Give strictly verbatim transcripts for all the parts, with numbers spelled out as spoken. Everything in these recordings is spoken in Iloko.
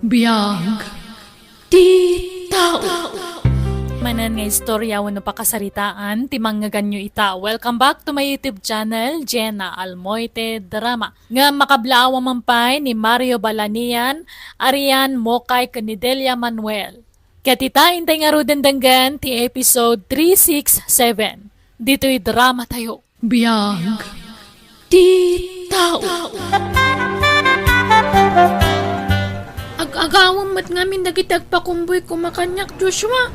Biag ti tao. Manen nga istorya wenno pakasaritaan ti mangngegannyo ita. Welcome back to my YouTube channel, Jenna Almoite Drama. Nga makablaawa man pay ni Mario Balanian, Arian Mokay ken ni Delia Manuel. Ket ita, intay ngaruden denggen ti episode three six seven. Ditoy drama tayo. Biag ti tao. Ag-agawem met ngamin dagiti agpakumboy koma kaniak, Joshua.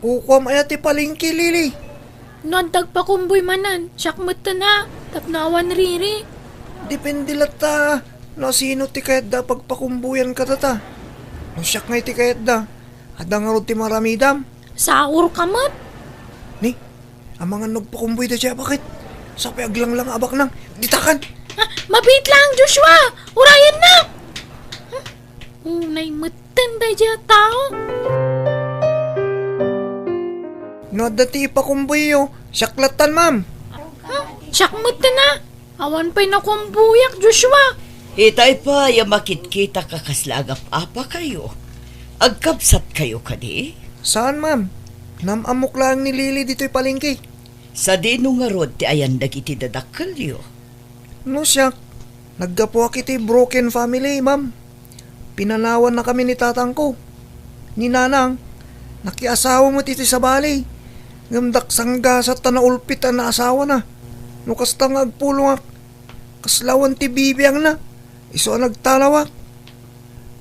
Kukuam aya ti palengke, Lily? No adda agpakumboy manen, siak metten a, tapno awan riri. Depende latta no sino ti kayatda a pagpakumboyan kadata. No siak ngay ti kayatda, adda ngarud ti maramidam. Saurka met. Ni, amangan no agpakumboy daydiay a baket. Sapay aglanglang a baknang. Ditakan! Ah, mabiit lang, Joshua! Urayennak! Hmm? Unay metten daydiay a tao. No adda ti ipakumboyyo, siak lattan, ma'am. Hmm? Siak metten a. Awan pay nakumboyak, Joshua. Itay pay a makitkitak a kasla agap-apakayo. Agkabsatkayo kadi? Saan, ma'am. Nam-ammok laeng ni Lily ditoy palengke. Sadino ngarud ti ayan dagiti dadakkelyo? No siak, naggapuak iti broken family, ma'am. Pinanawannakami ni tatangko. Ni nanang, nakiasawa met iti sabali. Ngem daksanggasat ta naulpit a naasawana. No kasta nga agpulongak, kasla awan ti bibiangna. Isu a nagtalawak.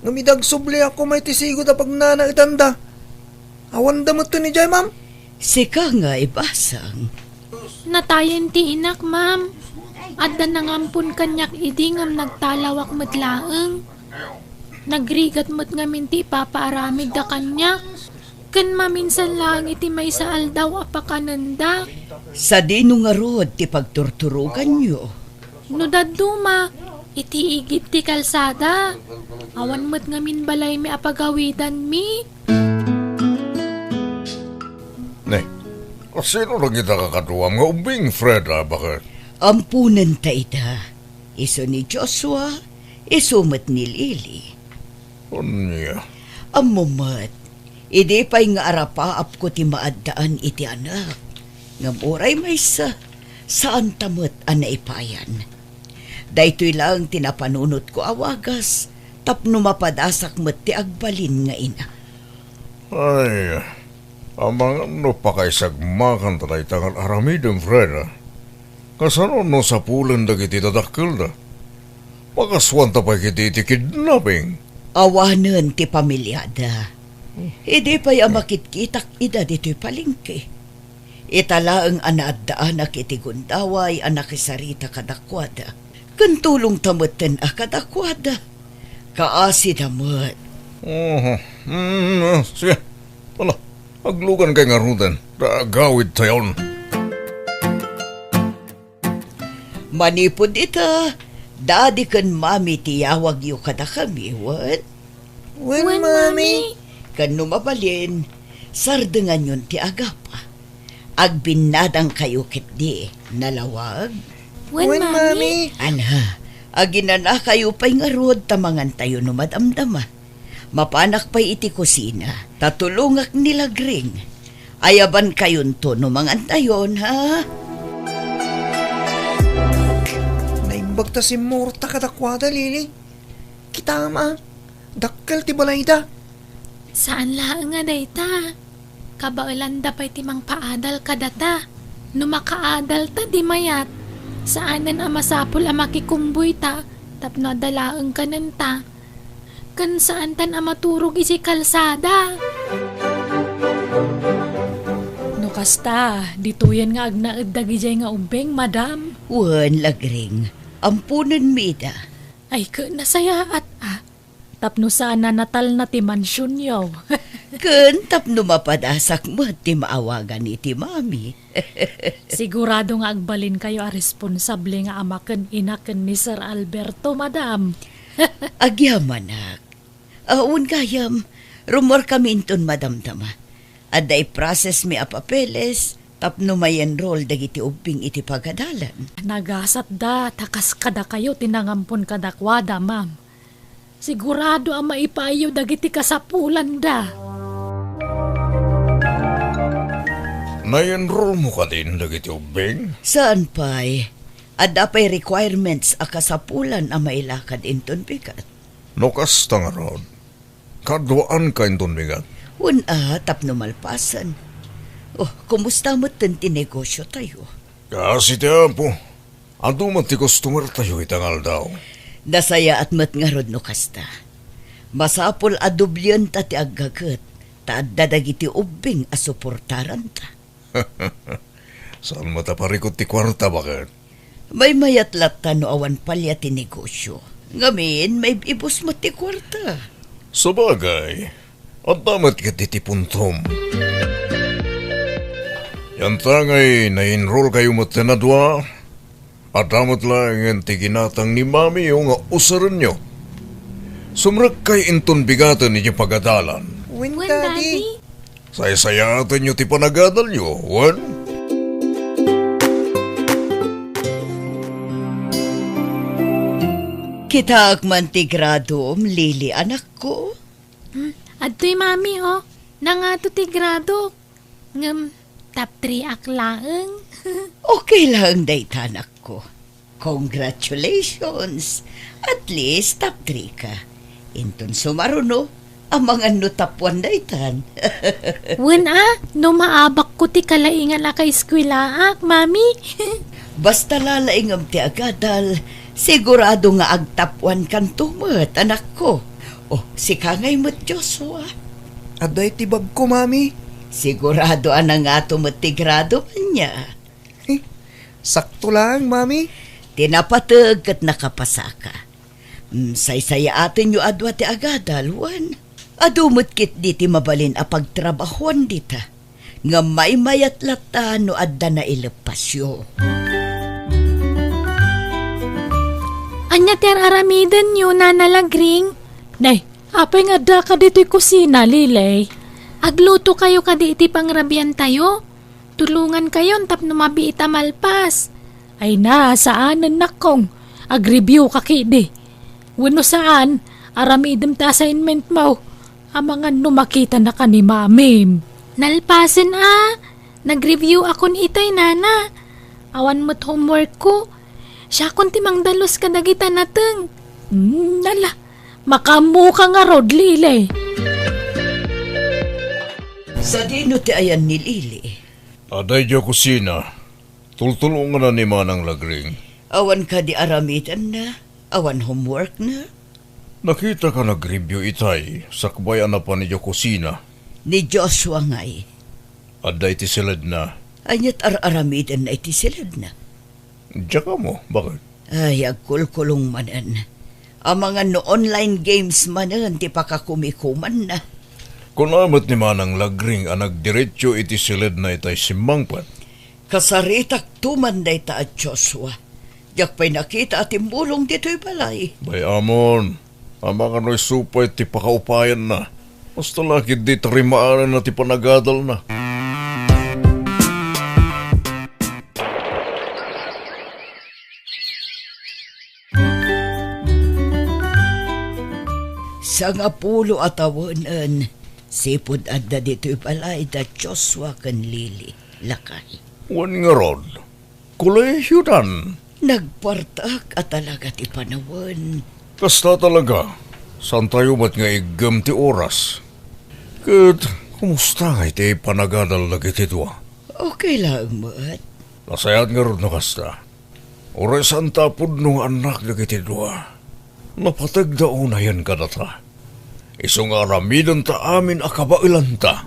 Ngem idi agsubliak koma iti sigud a pagnanaedanda, awanda metten idiay, ma'am. Sika nga ibasang. Natayen ti inak, ma'am. Adda nangampon kaniak idi ngem nagtalawak met laeng. Nagrigat met ngamin ti ipapaaramidda kaniak. Ken maminsan laeng iti maysa aldaw a pakanenda. Sadino ngarud ti pagturturoganyo? No dadduma, iti igid ti kalsada. Awan met ngamin balaymi a pagawidanmi. Ne, asino dagita kakaduam nga ubbing, Fred, a baket? Amponenta ida. Isu ni Joshua, isu met ni Lily. Ania? Ammo met, idi pay nga arapaapko ti maaddaan iti anak, ngem uray maysa, saanta met a naipayan. Daytoy laeng ti napanunotko a wagas tapno mapadasak met ti agbalin nga ina. Ay, amangan no pakaisagmakanta dayta nga aramidem, Fred. Kasano no sapulen dagiti dadakkelda? Makasuanta pay ketdi iti kidnapping. Awanen ti pamiliada. Idi pay a makitkitak ida ditoy palengke. Ita laeng a naaddaanak iti gundaway a nakisarita kadakuada. Ken tulongta metten a kadakuada. Kaasida met. Oho. Mm, ah, sige. Ala, aglugan kay ngaruden. Ta agawid tayon. Manipud ita, Daddy ken Mami ti yawagyo kadakami, wen? Wen, Wen, Mami. Mami. Ken no mabalin, sardenganyon ti agapa. Agbinnadangkayo ketdi, nalawag? Wen, Wen, Mami. Mami. Ala, aginanakayo pay ngarud ta mangantayo no madamdama. Mapanak pay iti kusina, ta tulongak ni Lagring. Ayabankayonto no mangantayon, ha? Naimbag ta simmurota kadakuada, Lily. Kitam a, dakkel ti balayda. Saan laeng a dayta. Kabaelanda pay ti mangpaadal kadata. No makaadalta, di mayat. Saanen a masapul a makikumboyta tapno adda laeng kanenta. Ken saantan a maturog iti kalsada. No kasta, ditoyen nga agnaed dagidiay nga ubbing, madam. Wen, Lagring, amponenmi ida. Ay, ket nasayaat a. Tapno saan a natalna ti mansionyo. Ken tapno mapadasak met ti maawagan iti mami. Sigurado nga agbalinkayo a responsable nga ama ken ina ken ni Sir Alberto, madam. Agyamanak. Awan gayam, rummuarkami inton madamdama. Adda iprocessmi a papeles tapno ma-enroll dagiti ubbing iti pagadalan. Nagasatda ta kas kadakayo ti nangampon kadakuada, ma'am. Sigurado a maipaayyo dagiti kasapulanda. Na-enrollmo kadin dagiti ubbing? Saan pay. Adda pay requirements a kasapulan a mailakad inton bigat. No kasta ngarud, kaduaanka inton bigat? Wen a, tapno malpasen. Oh, kumusta metten ti negosyo tayo? Kaasi ti Apo. Adu met ti customer tayo ita nga aldaw. Nasayaat met ngarud no kasta. Masapul a dublienta ti aggaget, ta adda dagiti ubbing a suportaranta. Saan met a parikut ti kuarta, baket? Maymayat latta no awan palia ti negosyo. Ngamin, maib-ibus met ti kuarta. Sabagay, adda met ket iti puntom. Yanta ngay na-enroll kayo met a dua, adda met laengen ti ginatang ni mamiyo nga usarenyo. Sumrekkay inton bigaten iti pagadalan. Wen, Wen, Daddy. Daddy. Saysayaatenyo ti panagadalyo, wen? Kitaak man ti gradom, Lily, anakko. Hmm, adtoy, Mami, oh. Nangato ti gradok. Ngem, top three ak laeng. Okay laeng dayta, anakko. Congratulations! At least, top three ka. Inton sumaruno, amangan no top one daytan. Wen a, no maabakko ti kalaingan a kaeskuelaak, Mami. Basta lalaingem ti agadal, sigurado nga ag-top one kanto met, anakko. Oh, sika ngay met, Joshua. Adda iti bagko, Mami. Sigurado a nangato met ti grado, ania? Eh, sakto laeng, Mami. Ti napateg ket nakapasaka. Mm, saysayaatenyo a dua ti agadal, wen? Adu met ketdi ti mabalin a pagtrabahuan dita. Ngem maymayat latta no adda naileppasyo. Ania ti ar-aramidenyo, Nana Lagring? Nay, apay nga addaka ditoy kusina, Lily? Aglutokayo kadi iti pangrabiantayo? Tulongankayon tapno mabiit a malpas. Ay na, saanen, nakkong. Agreview ka ketdi. Wenno saan, aramidem ti assignment mo. Amangan no makitanaka ni Mamim. Nalpasen a. Nagreview akon itay, Nana. Awan met homework ko. Siakon ti mangdalus kadagita nateng. Hmm, nala. Makaammoka ngarud, Lily. Sadino ti ayan ni Lily? Adda idiay kusina. Tultulonganna ni Manang Lagring. Awan kadi aramidenna? Awan homeworkna? Nakitaka nagreview itay, sakbay a napan idiay kusina. Ni Joshua ngay? Adda iti siledna. Ania't ar-aramidenna iti siledna? Diak ammo, baket? Ay, agkulkulong manen. Amangan no online games manen ti pakakumikumanna. Kuna met ni Manang Lagring a nagdiretso iti siledna itay simmangpet. Kasaritakto man dayta a Joshua. Diak pay nakita a timmulong ditoy balay. Bay-amon, amangan no isu pay ti pakaupayanna. Basta la ketdi tarimaananna ti panagadalna. Sangapulo a tawenen, sipud adda ditoy balay da Joshua ken Lily, lakay. Wen ngarud, kolehiyodan. Nagpartak a talaga ti panawen. Kasta talaga, saantayo met nga iggem ti oras. Ket, kumusta ngay ti panagadal dagiti dua? Okay laeng met. Nasayaat ngarud no kasta. Uray saanta a pudno nga annak dagiti dua. Napategda unayen kadata. Isu nga aramidenta amin a kabaelanta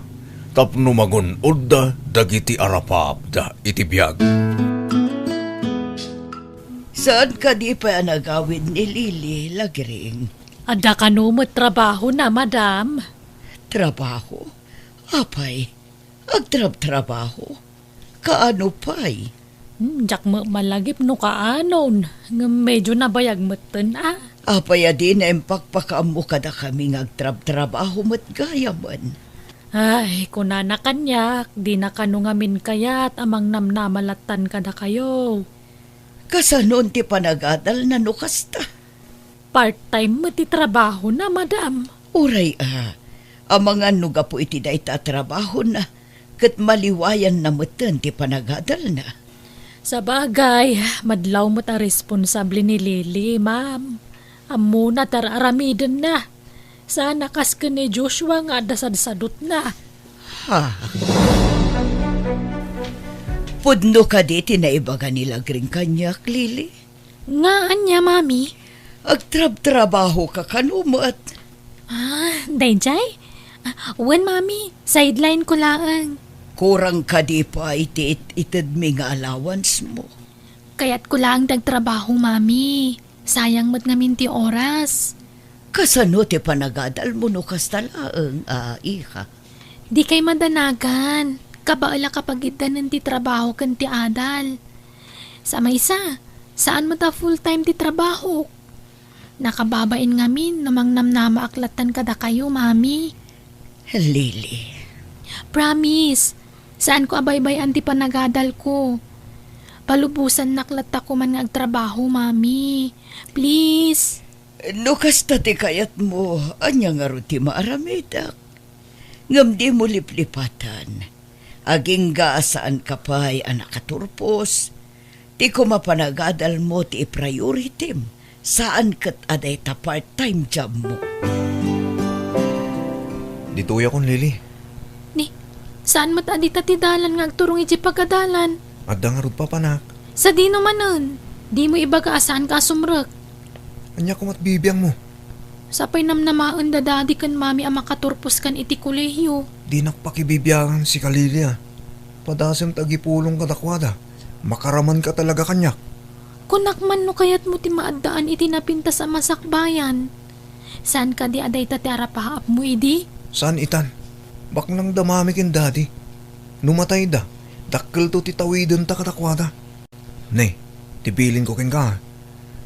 tapno magun-odda dagiti arapaapda iti biag. Saan kadi pay a nagawid ni Lily, Lagring? Adda kano met trabahona, madam. Trabaho? Apay, agtrabtrabaho? Kaano pay? Hmm, diak met malagip no kaanon, ngem medyo nabayag metten a. Apay a dina impakpakaammo kadakami nga agtrabtrabaho met gayamen? Ay, kunana kaniak, dina kano ngamin kayat a mangnamnama lattan kadakayo. Kasanon ti panagadalna no kasta? part-time met ti trabahona, madam. Uray a, amangan no gapu iti dayta a trabahona, ket maliwayanna metten ti panagadalna. Sabagay, madlaw met a responsable ni Lily, ma'am. Ammona ti ar-aramidenna. Saan a kas ken ni Joshua nga adda sadsadutna. Ha? Pudno kadi ti naibaga ni Lagring kaniak, Lily? Nga ania, Mami? Agtrabtrabaho ka kano met? Ah, daydiay? Ah, wen, Mami, sideline ko laeng. Kurang kadi pay ti it-itedmi nga allowance mo? Kayatko laeng ti agtrabaho, Mami. Sayang met ngamin ti oras. Kasano ti panagadalmo no kasta laeng a iha? Dikay madanagan. Kabaelak a pagiddanen ti trabaho ken ti adal. Sa maysa, saan met a full-time ti trabahok. Nakababain ngamin no mangnamnamaak lattan kadakayo, Mami. Lily. Promise, saanko a baybay-an ti panagadalko. Palubosannak latta koman nga agtrabaho, Mami. Please. No kasta ti kayatmo, ania ngarud ti maaramidek? Ngem dimo liplipatan. Agingga a saanka pay a nakaturpos, ti koma panagadalmo ti iprioritim, saan ket a dayta part-time jobmo. Ditoyakon, Lily. Ni, saan met a dita ti dalan nga agturong idiay pagadalan? Adda ngarud papanak. Sadino manen? Dimo ibaga a saanka a sumrek. Ania koma ti bibiangmo? Sapay namnamaen da Daddy ken Mami a makaturpos kan iti kolehiyo. Dinak pakibibiangan sika, Lily, a. Padasem ti agipulong kadakuada. Makaramanka talaga kaniak. Kunak man no kayatmo ti maaddaan iti napintas a masakbayan. Saan kadi a dayta ti arapaapmo idi? Saan itan. Baknang da Mami ken Daddy. No matayda, dakkelto ti tawidenta kadakuada. Ne, ti bilinko kenka,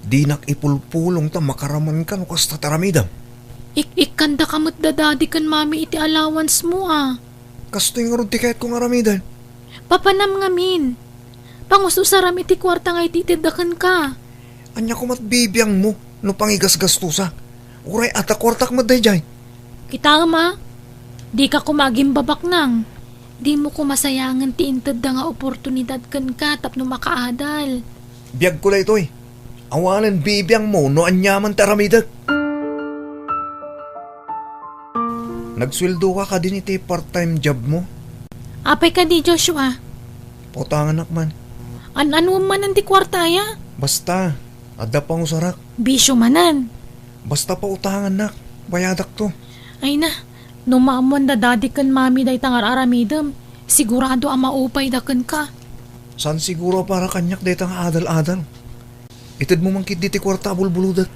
dinak ipulpulong ta makaramanka no kasta ti aramidem. Ik-ikkandaka met da Daddy ken Mami iti allowance mo, a. Kastoy ngarud ti kayatko nga aramiden. Papanam ngamin. Pangus-usaram iti kuarta nga ititedda kenka. Ania koma ti bibiangmo no pangigasgastosak? Uray adda kuartak met daydiay. Kitaem a, dika koma agimbabaknang. Dimo koma sayangen ti intedda nga oportunidad kenka tapno makaadal. Biagko daytoy. Awanen bibiangmo no aniaman ti aramidek. Nagsueldoka kadin iti part-time job mo? Apay kadi, Joshua? Pautanganak man. An-anuem manen ti kuarta aya? Basta, adda pangusarak. Bisio manen. Basta pautangannak, bayadakto. Ay na, no maammoan da Daddy ken Mami dayta nga ar-aramidem, sigurado a maupayda kenka. Saan siguro a para kaniak dayta nga adal-adal? Itedmo man ketdi ti kuarta a bulbulodek.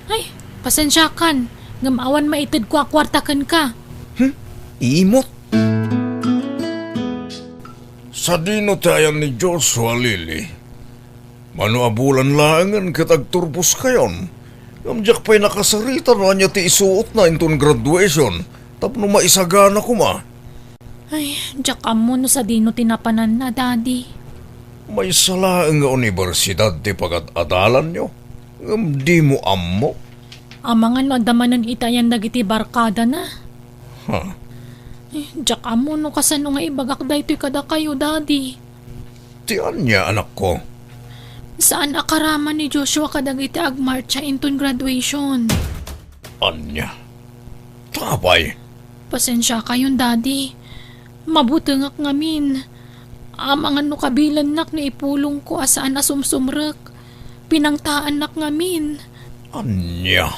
Ay, pasensiakan, ngem awan maitedko a kuarta kenka. Hmm? Iimot? Sadino ti ayan ni Joshua, Lily? Mano a bulan laengen ket agturposkayon. Ngem diak pay nakasarita no ania ti isuotna inton graduation tapno maisagana koma. Ay, diak ammo no sadino ti napananna, Daddy. Maysa laeng nga unibersidad ti pagad-adalanyo, ngem dimo ammo? Amangan no adda manen itayan dagiti barkadana. Ha? Ay, diak ammo no kasano nga ibagak daytoy kadakayo, Daddy. Ti ania, anakko? Saan a karaman ni Joshua kadagiti agmartsa inton graduation. Ania? Apay? Pasensiakayon, Daddy. Mabutengak ngamin. Amangan no kabilennak no ipulongko a saan a sumsumrek. Pinangtaannak ngamin. Ania?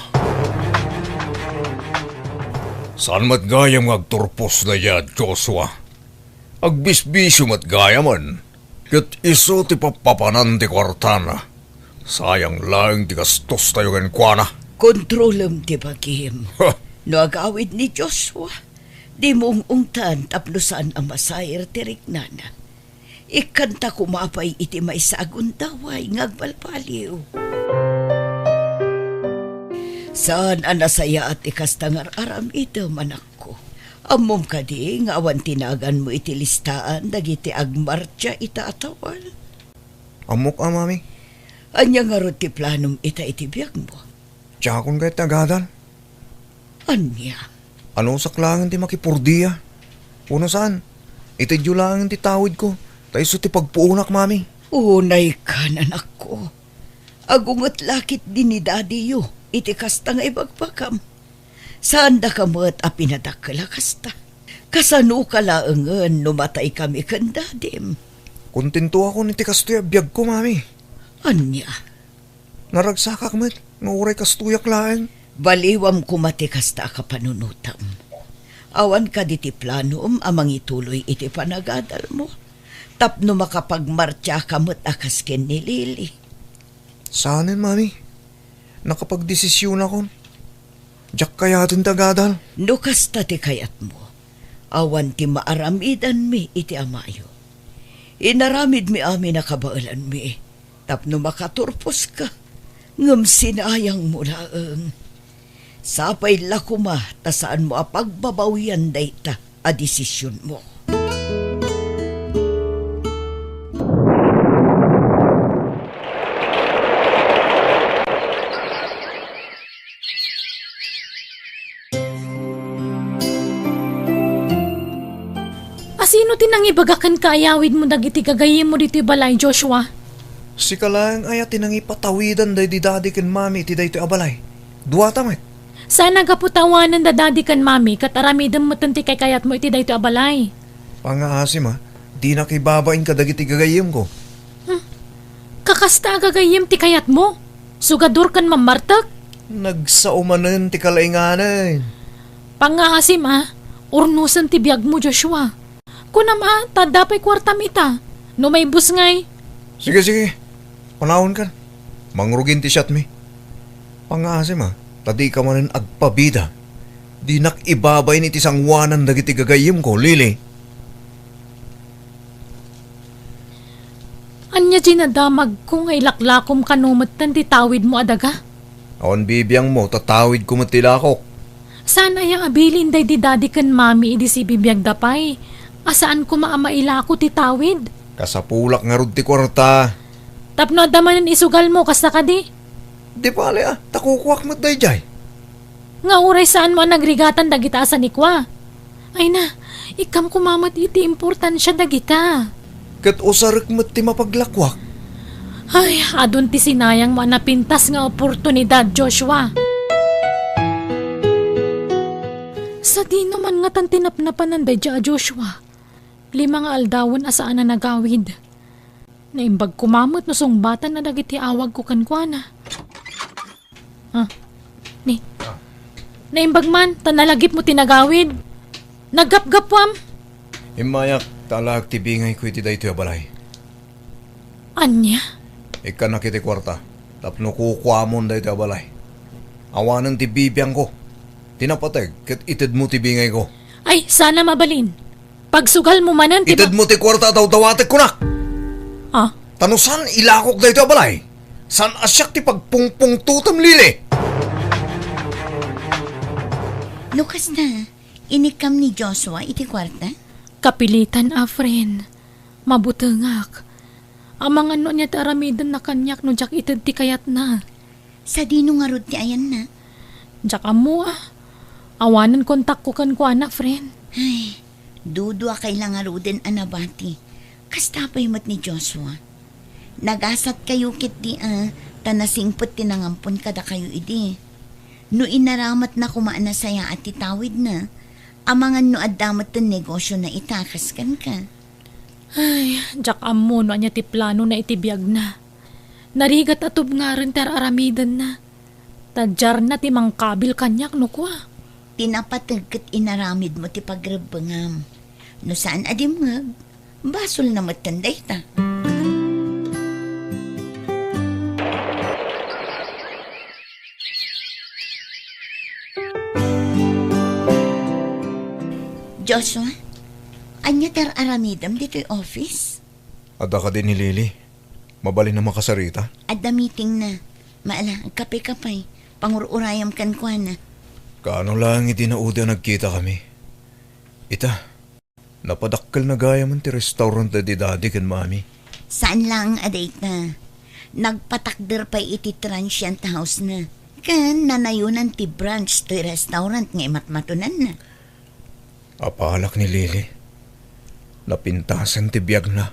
Saan met gayam nga agturpos daydiay a Joshua? Agbisbisio met gayamen, ket isu ti pappapanan ti kuartana. Sayang laeng ti gastostayo kenkuana. Kontrolem ti bagim. Ha! No agawid ni Joshua, dimo ung-ungtan tapno saan a masair ti riknana. Ikkanta koma pay iti maysa a gundaway nga agbalbaliw. Saan a nasayaat ti kasta nga ar-aramidem, anakko. Ammom kadi nga awan ti naganmo iti listaan dagiti agmartsa ita a tawen? Ammok a, Mami. Ania ngarud ti planom ita iti biagmo? Diakon kayat ti agadal. Ania? Anusak laeng ti makipurdia. Wenno saan, itedyo laeng ti tawidko, ta isu ti pagpuonak, Mami. Unay kan, anakko. Agunget la ketdi ni Dadiyo iti kasta nga ibagbagam. Saandaka met a pinadakkel a kasta. Kasanoka laengen no mataykami ken Dadim? Kontentoakon iti kastoy a biagko, Mami. Ania? Naragsakak met nga uray kastoyak laeng. Baliwam koma ti kasta a kapanunotam. Awan kadi ti planom a mangituloy iti panagadalmo tapno makapagmartiaka met a kas ken ni Lily? Saanen, Mami. Nakapagdesisionakon. Diak kayaten ti agadal. No kasta ti kayatmo, awan ti maaramidanmi iti amayo. Inaramidmi amin a kabaelanmi tapno makaturposka, ngem sinayangmo laeng. Sapay la koma ta saanmo a pagbabawian dayta a desisionmo. Asino ti nangibaga ken kaayawidmo dagiti gagayyemmo ditoy balay, Joshua? Sika laeng aya ti nangipatawidan daydi Dadi ken Mami iti daytoy a balay? Duata met. Saan a gapu ta awanen da Dadi ken Mami ket aramidem metten ti kaykayatmo iti daytoy a balay. Pangngaasim a, dinak ibabain kadagiti gagayyemko. Hmm. Kakasta a gagayyem ti kayatmo? Sugador ken mammartek? Nagsao manen ti kalainganen. Pangngaasim a, urnosen ti biagmo, Joshua. Kunam a, ta adda pay kuartam ita. No maibus ngay. Sige, sige. Panawen kan. Mangrugin ti siatmi. Pangngaasim a, ta dika manen agpabida. Dinak ibabain iti sangoanan dagiti gagayyemko, Lily. Ania ti nadamagko nga ilaklakom kano metten ti tawidmo a daga? Awan bibiangmo, tatawidko met ti ilakok. Saan aya a bilin daydi Dadi ken Mami idi sibibiagda pay a saan koma a mailako ti tawid? Kasapulak ngarud ti kuarta. Tapno adda manen isugalmo, kasta kadi? Di bale a, ta kukuak met daydiay. Nga uray saanmo a nagrigatan dagita a sanikua. Ay na, ikkam koma met iti importansia dagita. Ket usarek met ti mapaglakuak. Ay, adun ti sinayangmo a napintas nga oportunidad, Joshua. Sadino man ngatan ti napnapanan daydiay a Joshua? Lima nga aldawen a saan a nagawid. Naimbag koma met no sungbatanna dagiti awagko kenkuana. Ah, ni. Naimbag man, ta nalagipmo ti nagawid. Naggapgapuam. Immayak, ta alaek ti bingayko iti daytoy a balay. Ania? Ikkanak iti kuarta, tapno kukuamon daytoy a balay. Awanen ti bibiangko. Ti napateg, ket itedmo ti bingayko. Ay, saan a mabalin. Pagsugalmo manen ti pa- Itedmo ti kuarta a dawdawatek, kunak! Ah? Ta no saan ilakok daytoy a balay, saan a siak ti pagpungpungtotem, Lily! No kasta, inikkam ni Joshua iti kuarta? Kapilitan a, friend. Mabutengak. Amangan no ania ti aramidenna kaniak no diak ited ti kayatna. Sadino ngarud ti ayanna? Diak ammo a. Awanen kontakko kenkuana, friend. Ay, duduakay la ngaruden a nabati. Kasta pay met ni Joshua. Nagasatkayo ketdi a, ta nasingpet ti nangampon kadakayo idi. No inaramatna koma a nasayaat ti tawidna, amangan no adda met ti negosiona ita kas kenka. Ay, diak ammo no ania ti planona iti biagna. Narigat a tubngaren ti ar-aramidenna. Ta diarna ti mangkabil kaniak no kua. Ti napateg ket inaramidmo ti pagrebbengam. No saan a dimngeg, basolna metten dayta. Joshua, ania ti ar-aramidem ditoy office? Adda kadi ni Lily? Mabalin a makasarita? Adda meetingna. Maala, agkape ka pay. Pangur-urayam kenkuana. Kaano laeng idi naudi a nagkitakami? Ita, napadakkelna gayamen ti restaurant daydi Daddy ken Mami. Saan laeng a dayta. Nagpatakder pay iti transient house-na. Ken nanayonan ti brunch toy restaurant nga imatmatonanna. Apalak ni Lily. Napintasen ti biagna.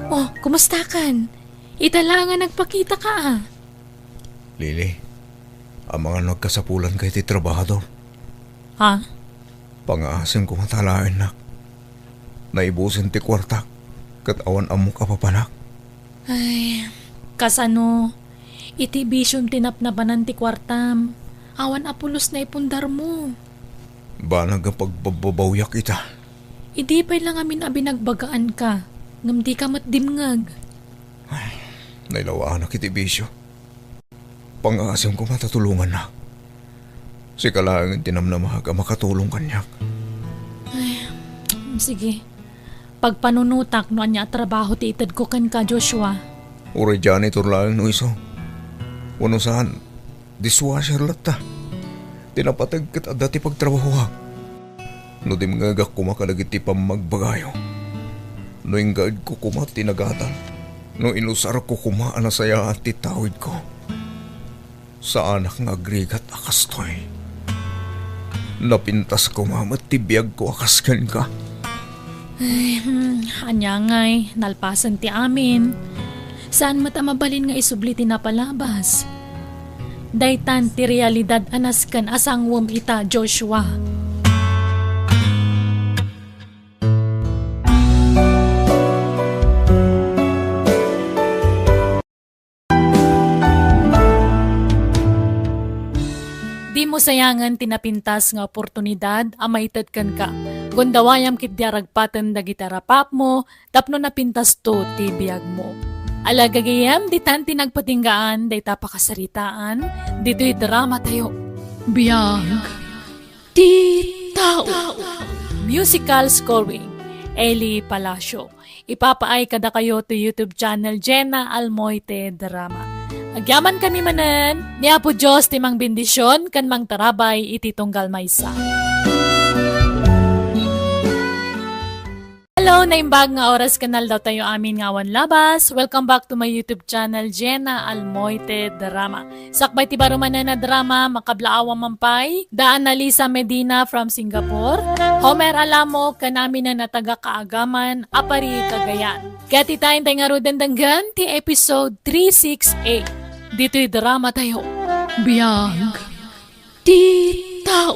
Oh, kumustakan? Ita la nga nagpakitaka, a. Lily, amangan no agkasapulanka iti trabahador. Ha? Pangaasim koma ta alaennak. Naibusen ti kuartak, ket awan ammok a papanak. Ay, kasano? Iti bisiom ti napnapanan ti kuartam. Awan a pulos naipundarmo. Banag a pagbabbabawiak ita. Idi pay la ngamin a binagbagaanka, ngem dika met dimngeg. Ay, nailawaanak iti bisio. Pangaasim koma ta tulongannak. Sika laeng ti namnamaak a makatulong kaniak. Ay, sige. Pagpanunotak no ania a trabaho ti itedko kenka, Joshua. Uray janitor laeng no isu. Wenno saan, dishwasher latta. Ti napateg ket adda ti pagtrabahoak. No dimngegak koma kadagiti pammagbagayo, no inggaedko koma ti nagatan, no inusarko koma a nasayaat ti tawidko, saanak nga agrigat a kastoy. Napintas koma met ti biagko a kas kenka. Ay, hmm, ania ngay, nalpasen ti amin. Saan met a mabalin nga isubli ti napalabas. Daytan ti realidad a nasken a sangwem ita, Joshua. Dimo sayangen ti napintas nga oportunidad a maited kenka. Gundawayam ketdi a ragpaten dagiti arapapmo tapno napintasto ti biagmo. Ala gagayem, ditan ti nagpatinggaan dayta pakasaritaan ditoy dramatayo. Biag ti tao. Musical scoring, Eli Palacio. Ipapaay kadakayo ti YouTube channel Jenna Almoite Drama. Agyamankami manen, ni Apo Dios ti mangbendision ken mangtarabay iti tunggal maysa. Hello, naimbag nga oras ken aldawtayo amin nga awan labas. Welcome back to my YouTube channel, Jenna Almoite Drama. Sakbay ti baro manen a drama, makablaawan man pay da Annalisa Medina from Singapore, Homer Alamo, ken aminen a taga Kaagaman a Pari, Cagayan. Ket ita, intay ngaruden denggen ti episode three six eight. Ditoy dramatayo, Biag ti Tao.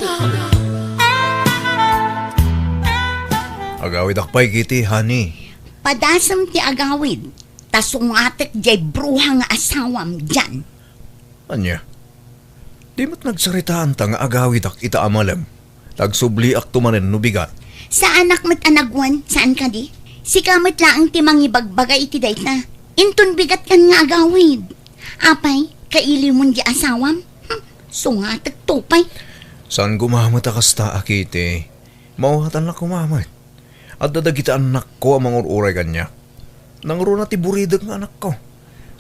Agawidak pay, Kitty, honey. Padasem ti agawid, ta sungatek diay bruha nga asawam, Jan. Ania? Di met nagsaritaanta nga agawidak ita a malem. Nagsubliakto manen no bigat. Saanak met a nagwen, saan kadi? Sika met laeng ti mangibagbaga iti dayta. Inton bigatkan nga agawid. Apay, kailiwmon diay asawam? Hm, sungatekto pay. Saan koma met a kasta, a Kitty. Mawatannak koma met. Adda dagiti annakko a mangur-uray kaniak. Nangruna ti buridek nga anakko.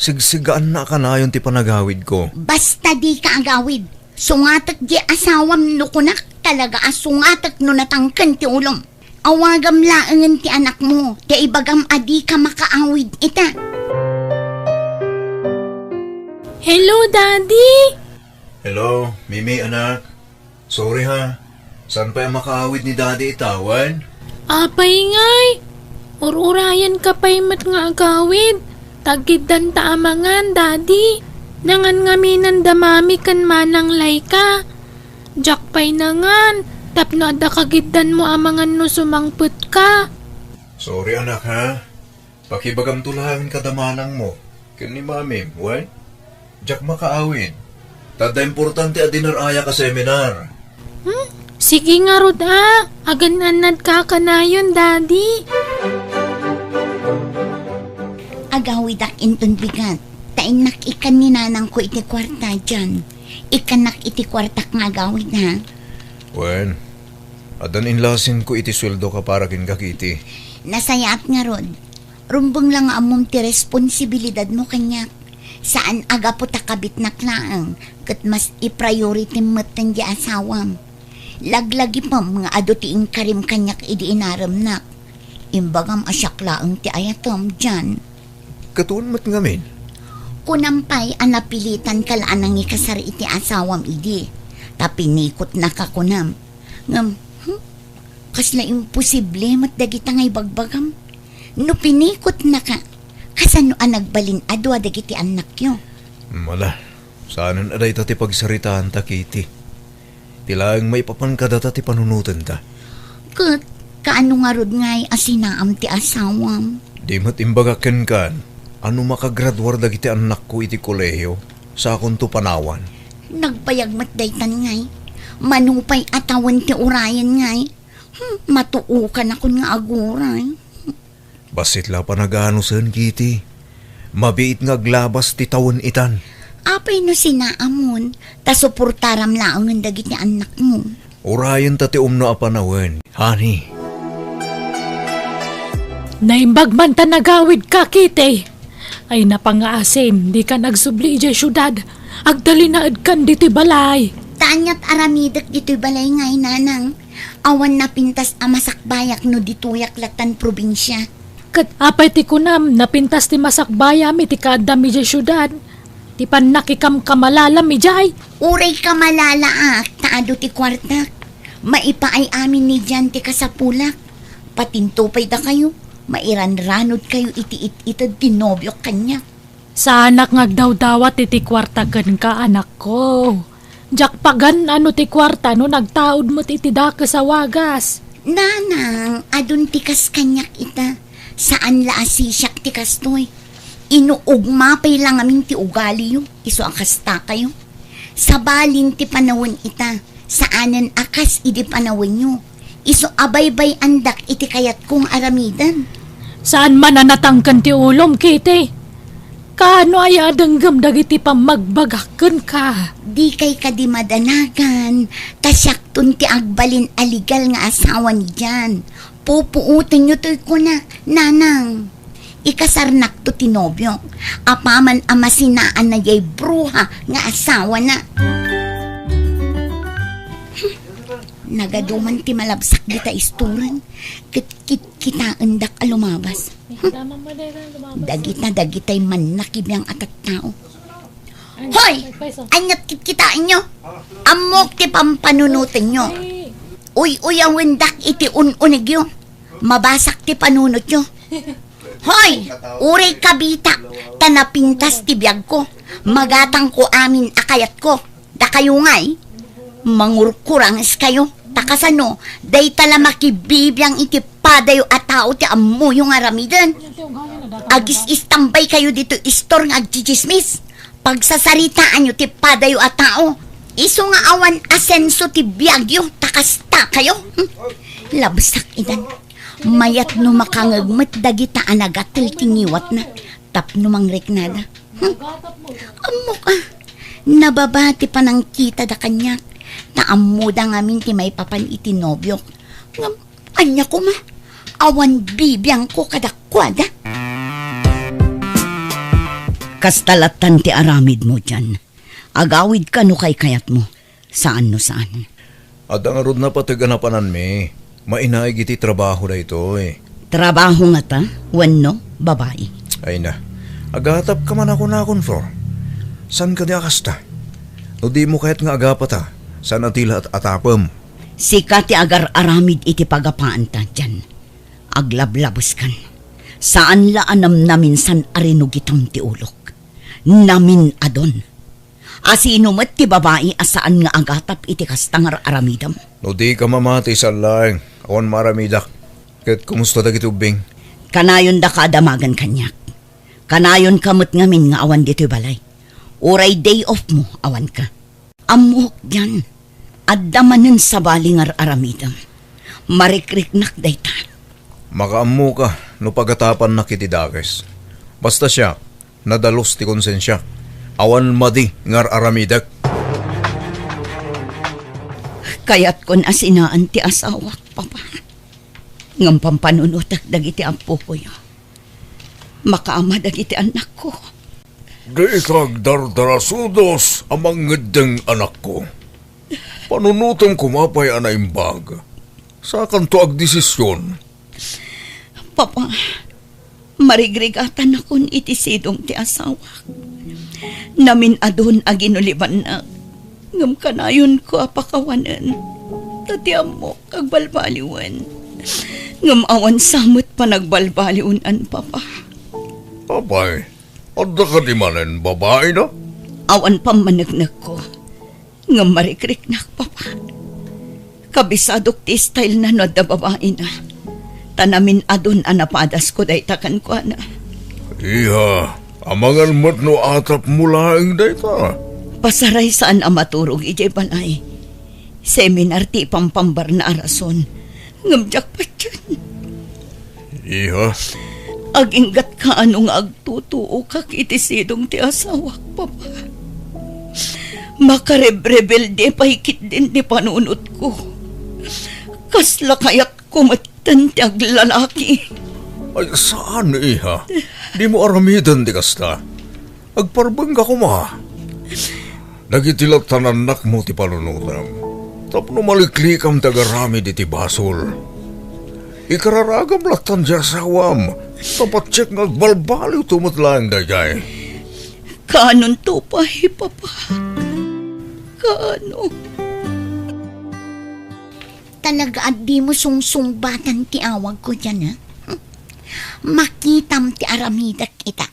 Sigsigaanna a kanayon ti panagawidko. Basta dika agawid. Sungatek diay asawam no kunak, talaga a sungatek no natangken ti ulom. Awagam laengen ti anakmo, ta ibagam a dika makaawid ita. Hello, Daddy! Hello, Mimi, anak. Sorry ha. Saan pay a makaawid ni Daddy ita, wen? Apay ngay? Ur-urayenka pay met nga agawid. Taggiddanta a mangan, Daddy. Nangan ngaminen da Mami ken Manang Laika. Diak pay nangan, tapno adda kagiddanmo a mangan no sumangpetka. Sorry, anak, ha? Pakibagamto laeng kada manangmo ken ni Mamim, wen? Diak makaawid. Ta adda importante a dinner-ayak a seminar. Hmm? Sige ngarud a, agan-annadka a kanayon, Daddy. Agawidak inton bigat, ta innak ikkan ni nanangko iti kuarta, Jan. Ikkannak iti kuartak nga agawid, ha? Wen, addan inlasinko iti sueldoka para kenka, Kitty. Nasayaat ngarud. Rumbeng la nga ammom ti responsibilidadmo kaniak. Saan a gapu ta kabitnak laeng, ket mas i-priority metten diay asawam. Laglagipem nga adu ti inkarim kaniak idi inaremnak. Imbagam a siak laeng ti ayatem, Jan. Ket wen met ngamin? Kunam pay a napilitanka la a nangikasar iti asawam idi, ta pinikotnaka kunam. Ngem, hmm, kasla imposible met dagita nga ibagbagam. No pinikotnaka, kasano a nagbalin a dua dagiti annakyo? Mala, saanen a dayta ti pagsaritaanta, Kitty. Ti laeng maipapan kadata ti panunotenta. Ket kaano ngarud ngay a sinaam ti asawam? Di met imbagak kenka a no makagraduar dagiti annakko iti kolehio, sakonto panawan. Nagbayag met daytan ngay. Mano pay a tawen ti urayen ngay. Hmm, matuokanakon nga aguray. Bassit la panaganusen, Kitty. Mabiit nga aglabas ti tawen itan. Apay no sinaamon, ta suportaram laengen dagiti annakmo. Urayen ta ti umno a panawen, honey. Naimbag man ta nagawidka, Kitty. Ay, napangaasim, dika nagsubli idiay siudad. Agtalinaedkan ditoy balay. Ta aniat aramidek ditoy balay ngay, nanang. Awan napintas a masakbayak no ditoyak latan probinsia. Ket apay ti kunam, napintas ti masakbayam iti kaaddam idiay siudad? Ti pannakikamkamalalam idiay? Uray kamalalaak ta adu ti kuartak. Maipaay amin ni Jan ti kasapulak. Patinto pay dakayo, mairanranodkayo iti it-ited ti nobiok kaniak. Saanak nga agdawdawat iti kuarta kenka, anakko. Diak pagan-an no ti kuarta no nagtaud met iti dakes a wagas. Nanang, adun ti kas kaniak ita. Saan la a sisiak ti kastoy. Inuugma pay la ngamin ti ugaliyo, isu a kastakayo. Sabalin ti panawen ita. Saanen a kas idi panawenyo. Isu a baybay-andak iti kayatko nga aramiden. Saan man a natangken ti ulom, Kitty? Kaano aya a denggem dagiti pammagbagak kenka? Dikay kadi madanagan, ta siakton ti agbalin a legal nga asawa ni Jan. Pupuotenyo toy kuna, nanang. Ikasarnakto ti nobiok, apaman a masinaanna diay bruha nga asawana. Hmm, nagaduman ti malabsak dita istoren, ket kitkitaendak a lumabas. Hmm, dagita, dagitay mannakibiang a tattao. Hoy! Aniat kitkitaenyo? Ammok ti pampanunotenyo. Uy-uyawendak iti un-unegyo. Mabasak ti panunotyo. Hoy! Uray kabitak, ta napintas ti biagko. Magatangko amin a kayatko. Dakayo ngay, mangurkurangeskayo. Ta kasano, dayta la makibibiang iti padayo a tao ti ammoyo nga aramiden. Agis-istambay kayo ditoy istor nga agtsitsismis. Pagsasaritaanyo ti padayo a tao. Isu nga awan asenso ti biagyo, ta kasta kayo. Hmm? Labsak idan. Mayat no makangeg met dagita a nagatel ti ngiwatna tapno mangriknada. Hmm? Ammok a, nababa ti panangkitada kaniak, ta ammoda ngamin ti maipapan iti nobiok. Ngem, ania koma, awan bibiangko kadakuada. Kasta lattan ti aramidmo dian. Agawidka no kaykayatmo. Saan no saan. Adda ngarud napateg a napananmi. Mainaig iti trabaho daytoy. Trabaho ngata? Wenno babai? Ay na. Agatapka man a kunakon, Flor. Saan kadi a kasta? No dimo kayat nga agapata, saan a ti la at-atapem. Sika ti agar-aramid iti pagapaanta, Jan. Aglablabeskan. Saan la a namnaminsan a rinugitam ti ulok. Namin-adon. A sino met ti babai a saan nga agatap iti kasta nga ar-aramidem? No dika mamati, saan laeng, awan maaramidak. Ket kumusta dagiti ubbing? Kanayon daka a damagen kaniak. Kanayonka met ngamin nga awan ditoy balay. Uray day off mo, awanka. Ammok dian, adda manen sabali nga ar-aramidem. Marikriknak dayta. Makaammoka no pagatapannak iti dakes. Basta siak, nadalus ti konsensiak. Awan madi nga ar-aramidek. Kayatkon a sinaan ti asawak, Papa. Ngem pampanunotek dagiti ammokoyo. Makaama dagiti annakko. Dika agdardarasudos a mangeddeng, anakko. Panunotem koma pay a naimbag. Sakanto agdesision. Papa, marigrigatanakon iti sidong ti asawak. Namin-adun a ginulibannak, ngem kanayonko a pakawanen. Ta ti ammok, agbalbaliwen. Ngem awan sa met panagbalbaliwen, Papa. Apay, adda kadi manen babaina? Awan pammaneknekko. Ngem marikriknak, Papa. Kabisadok ti style na no adda babaina. Ta namin-adun a napadasko dayta kenkuana. Iha, amangan met no atapmo laeng dayta. Pasaray saan a maturog idiay balay. Seminar ti ipampambarna a rason. Ngem diak patien. Iha? Aginggatka no nga agtutuokak iti sidong ti asawak, Papa. Makarebrebelde pay ketdin ti panunotko. Kasla kayatko metten ti aglalaki. Ay, saan, iha. Dimo aramiden ti kasta. Agparbengka koma. Dagiti lattan annakmo ti panunotem. Tapno maliklikam ti agaramid iti basol. Ikararagam lattan ti asawam. Ta patiek nga agbalbaliwto met laeng daydiay. Kaanonto pay, Papa? Kaano? Talaga a dimo sungsungbatan ti awagko diay, a? Makitam ti aramidek ita.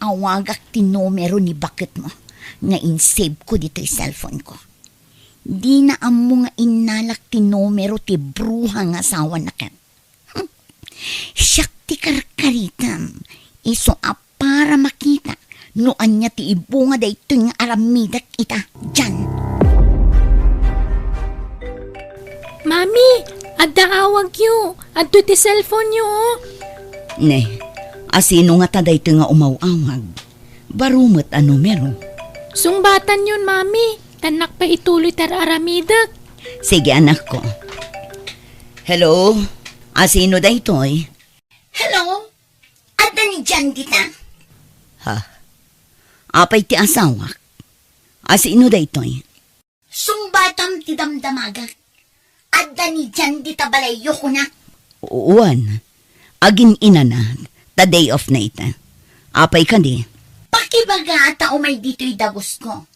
Awagak ti numero ni baketmo nga insaveko ditoy cellphoneko. Dina ammo nga innalak ti numero ti bruha nga asawana ket. Hmm. Siak ti karkaritam, isu a para makita no ania ti ibunga daytoy nga aramidek ita diay. Mami, adda awagyo. Adtoy ti cellphoneo, o. Ne, asino ngata daytoy nga umaw-awag? Baro met a numero. Sungbatanyon, Mami. Tannak pay ituloy ti ar-aramidek. Sige, anakko. Hello? Asino daytoy? Hello? Adda ni Jan dita? Ha? Apay ti asawak? Asino daytoy? Sungbatam ti damdamagak. Adda ni Jan dita balayyo, kunak. Wen, agin-inana, ta day off na ita. Apay kadi? Pakibaga ta umay ditoy dagusko.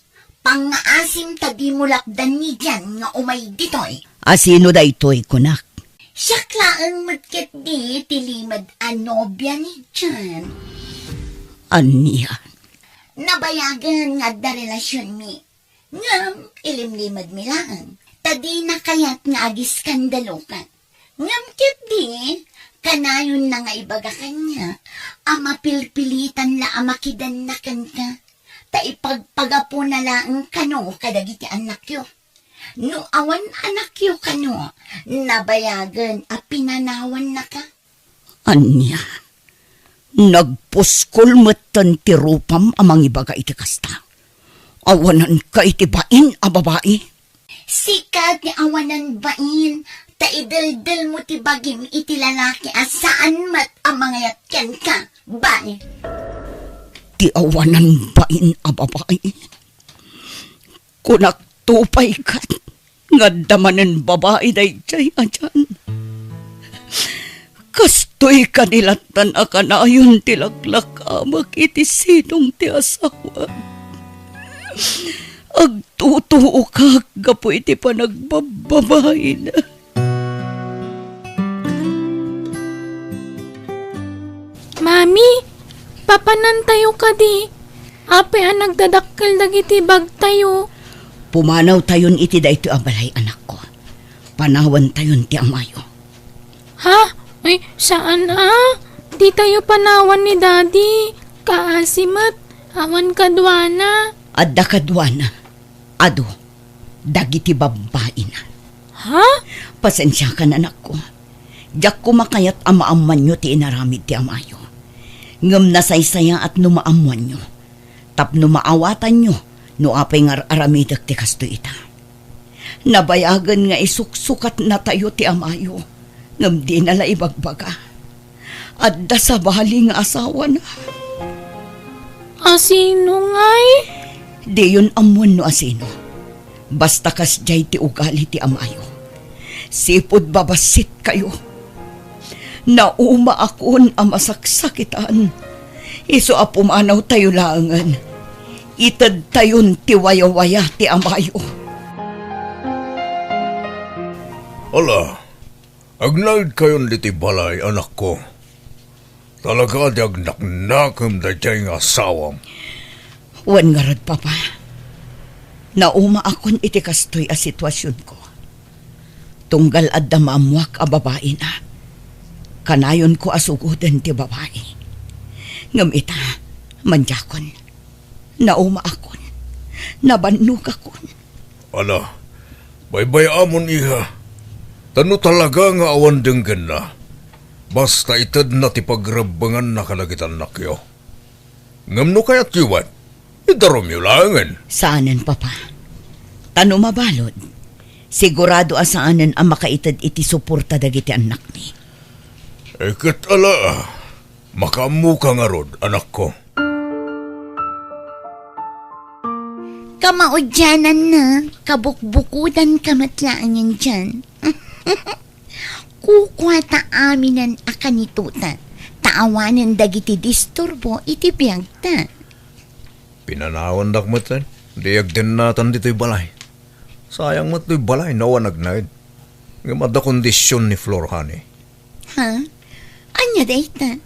Pangngaasim ta dimo lapdan ni Jan nga umay ditoy. Asino daytoy, kunak? Siak laeng met ketdi ti limed a nobia ni Jan. Ania? Nabayagen nga adda relasionmi. Ngem ilimlimedmi laeng, ta dina kayat nga agiskandaloka. Ngem ketdi, kanayonna nga ibaga kaniak a mapilpilitan la a makidanna kenka, ta ipagpagapuna laeng kano kadagiti annakyo. No awan annakyo kano, nabayagen a pinanawannaka. Ania? Nagpuskol metten ti rupam a mangibaga iti kasta. Awananka iti bain a babai. Sika ti awanan bain, ta ideldelmo ti bagim iti lalaki a saan met a mangayat kenka, bain. Ti awanan bain a babai. Kunak to pay ket nga adda manen babai daydiay a Jan. Kastoy kadi lattan a kanayon ti laklakamek iti sidong ti asawak. Agtutuokak gapu iti panagbababaina. Mami, papanantayo kadi? Apay a nagdadakkel dagiti bagtayo? Pumanawtayon iti daytoy a balay, anakko. Panawantayon ti amayo. Ha? Ay, saan a. Ditayo panawan ni Daddy. Kaasi met, awan kaduana. Adda kaduana. Adu, dagiti babbaina. Ha? Pasensiakan, anakko. Diak koma kayat a maammoanyo ti inaramid ti amayo. Ngem nasaysayaat no maammoanyo. Tapno maawatanyo no apay nga ar-aramidek ti kastoy ita. Nabayagen nga isuksukatnatayo ti amayo, ngem dina la ibagbaga. Adda sabali nga asawana. Asino ngay? Diyon ammoen no asino. Basta kasdiay ti ugali ti amayo. Sipud babassit kayo. Naumaakon a masaksakitan. Isu a pumanawtayo laengen. Itedtayon ti wayawaya ti amayo. Ala, agnaedkayon ditoy balay, anakko. Talaga ti agnaknakem daydiay nga asawam. Wen ngarud, Papa. Naumaakon iti kastoy a situasionko. Tunggal adda maammoak a babaina, kanayonko a sugoden ti babai. Ngem ita, mandiakon. Naumaakon. Nabannogakon. Ala, baybay-amon, iha. Ta no talaga nga awan denggenna, basta itedna ti pagrebbenganna kadagiti annakyo. Ngem no kayatyo met, idarumyo laengen. Saanen, Papa. Ta no mabalud, sigurado a saanen a makaited iti suporta dagiti annakmi. Eh, ket ala, makaammoka ngarud, anakko. Kamaudiananna, kabukbukodanka met laengen diay. Kukuata aminen a kanitota, ta awanen dagiti disturbo iti biagta. Pinanawandak met, eh. Di agdennatan ditoy balay. Sayang met toy balay no awan agnaed. Ngem adda kondision ni Flor, honey. Ha? Ania dayta?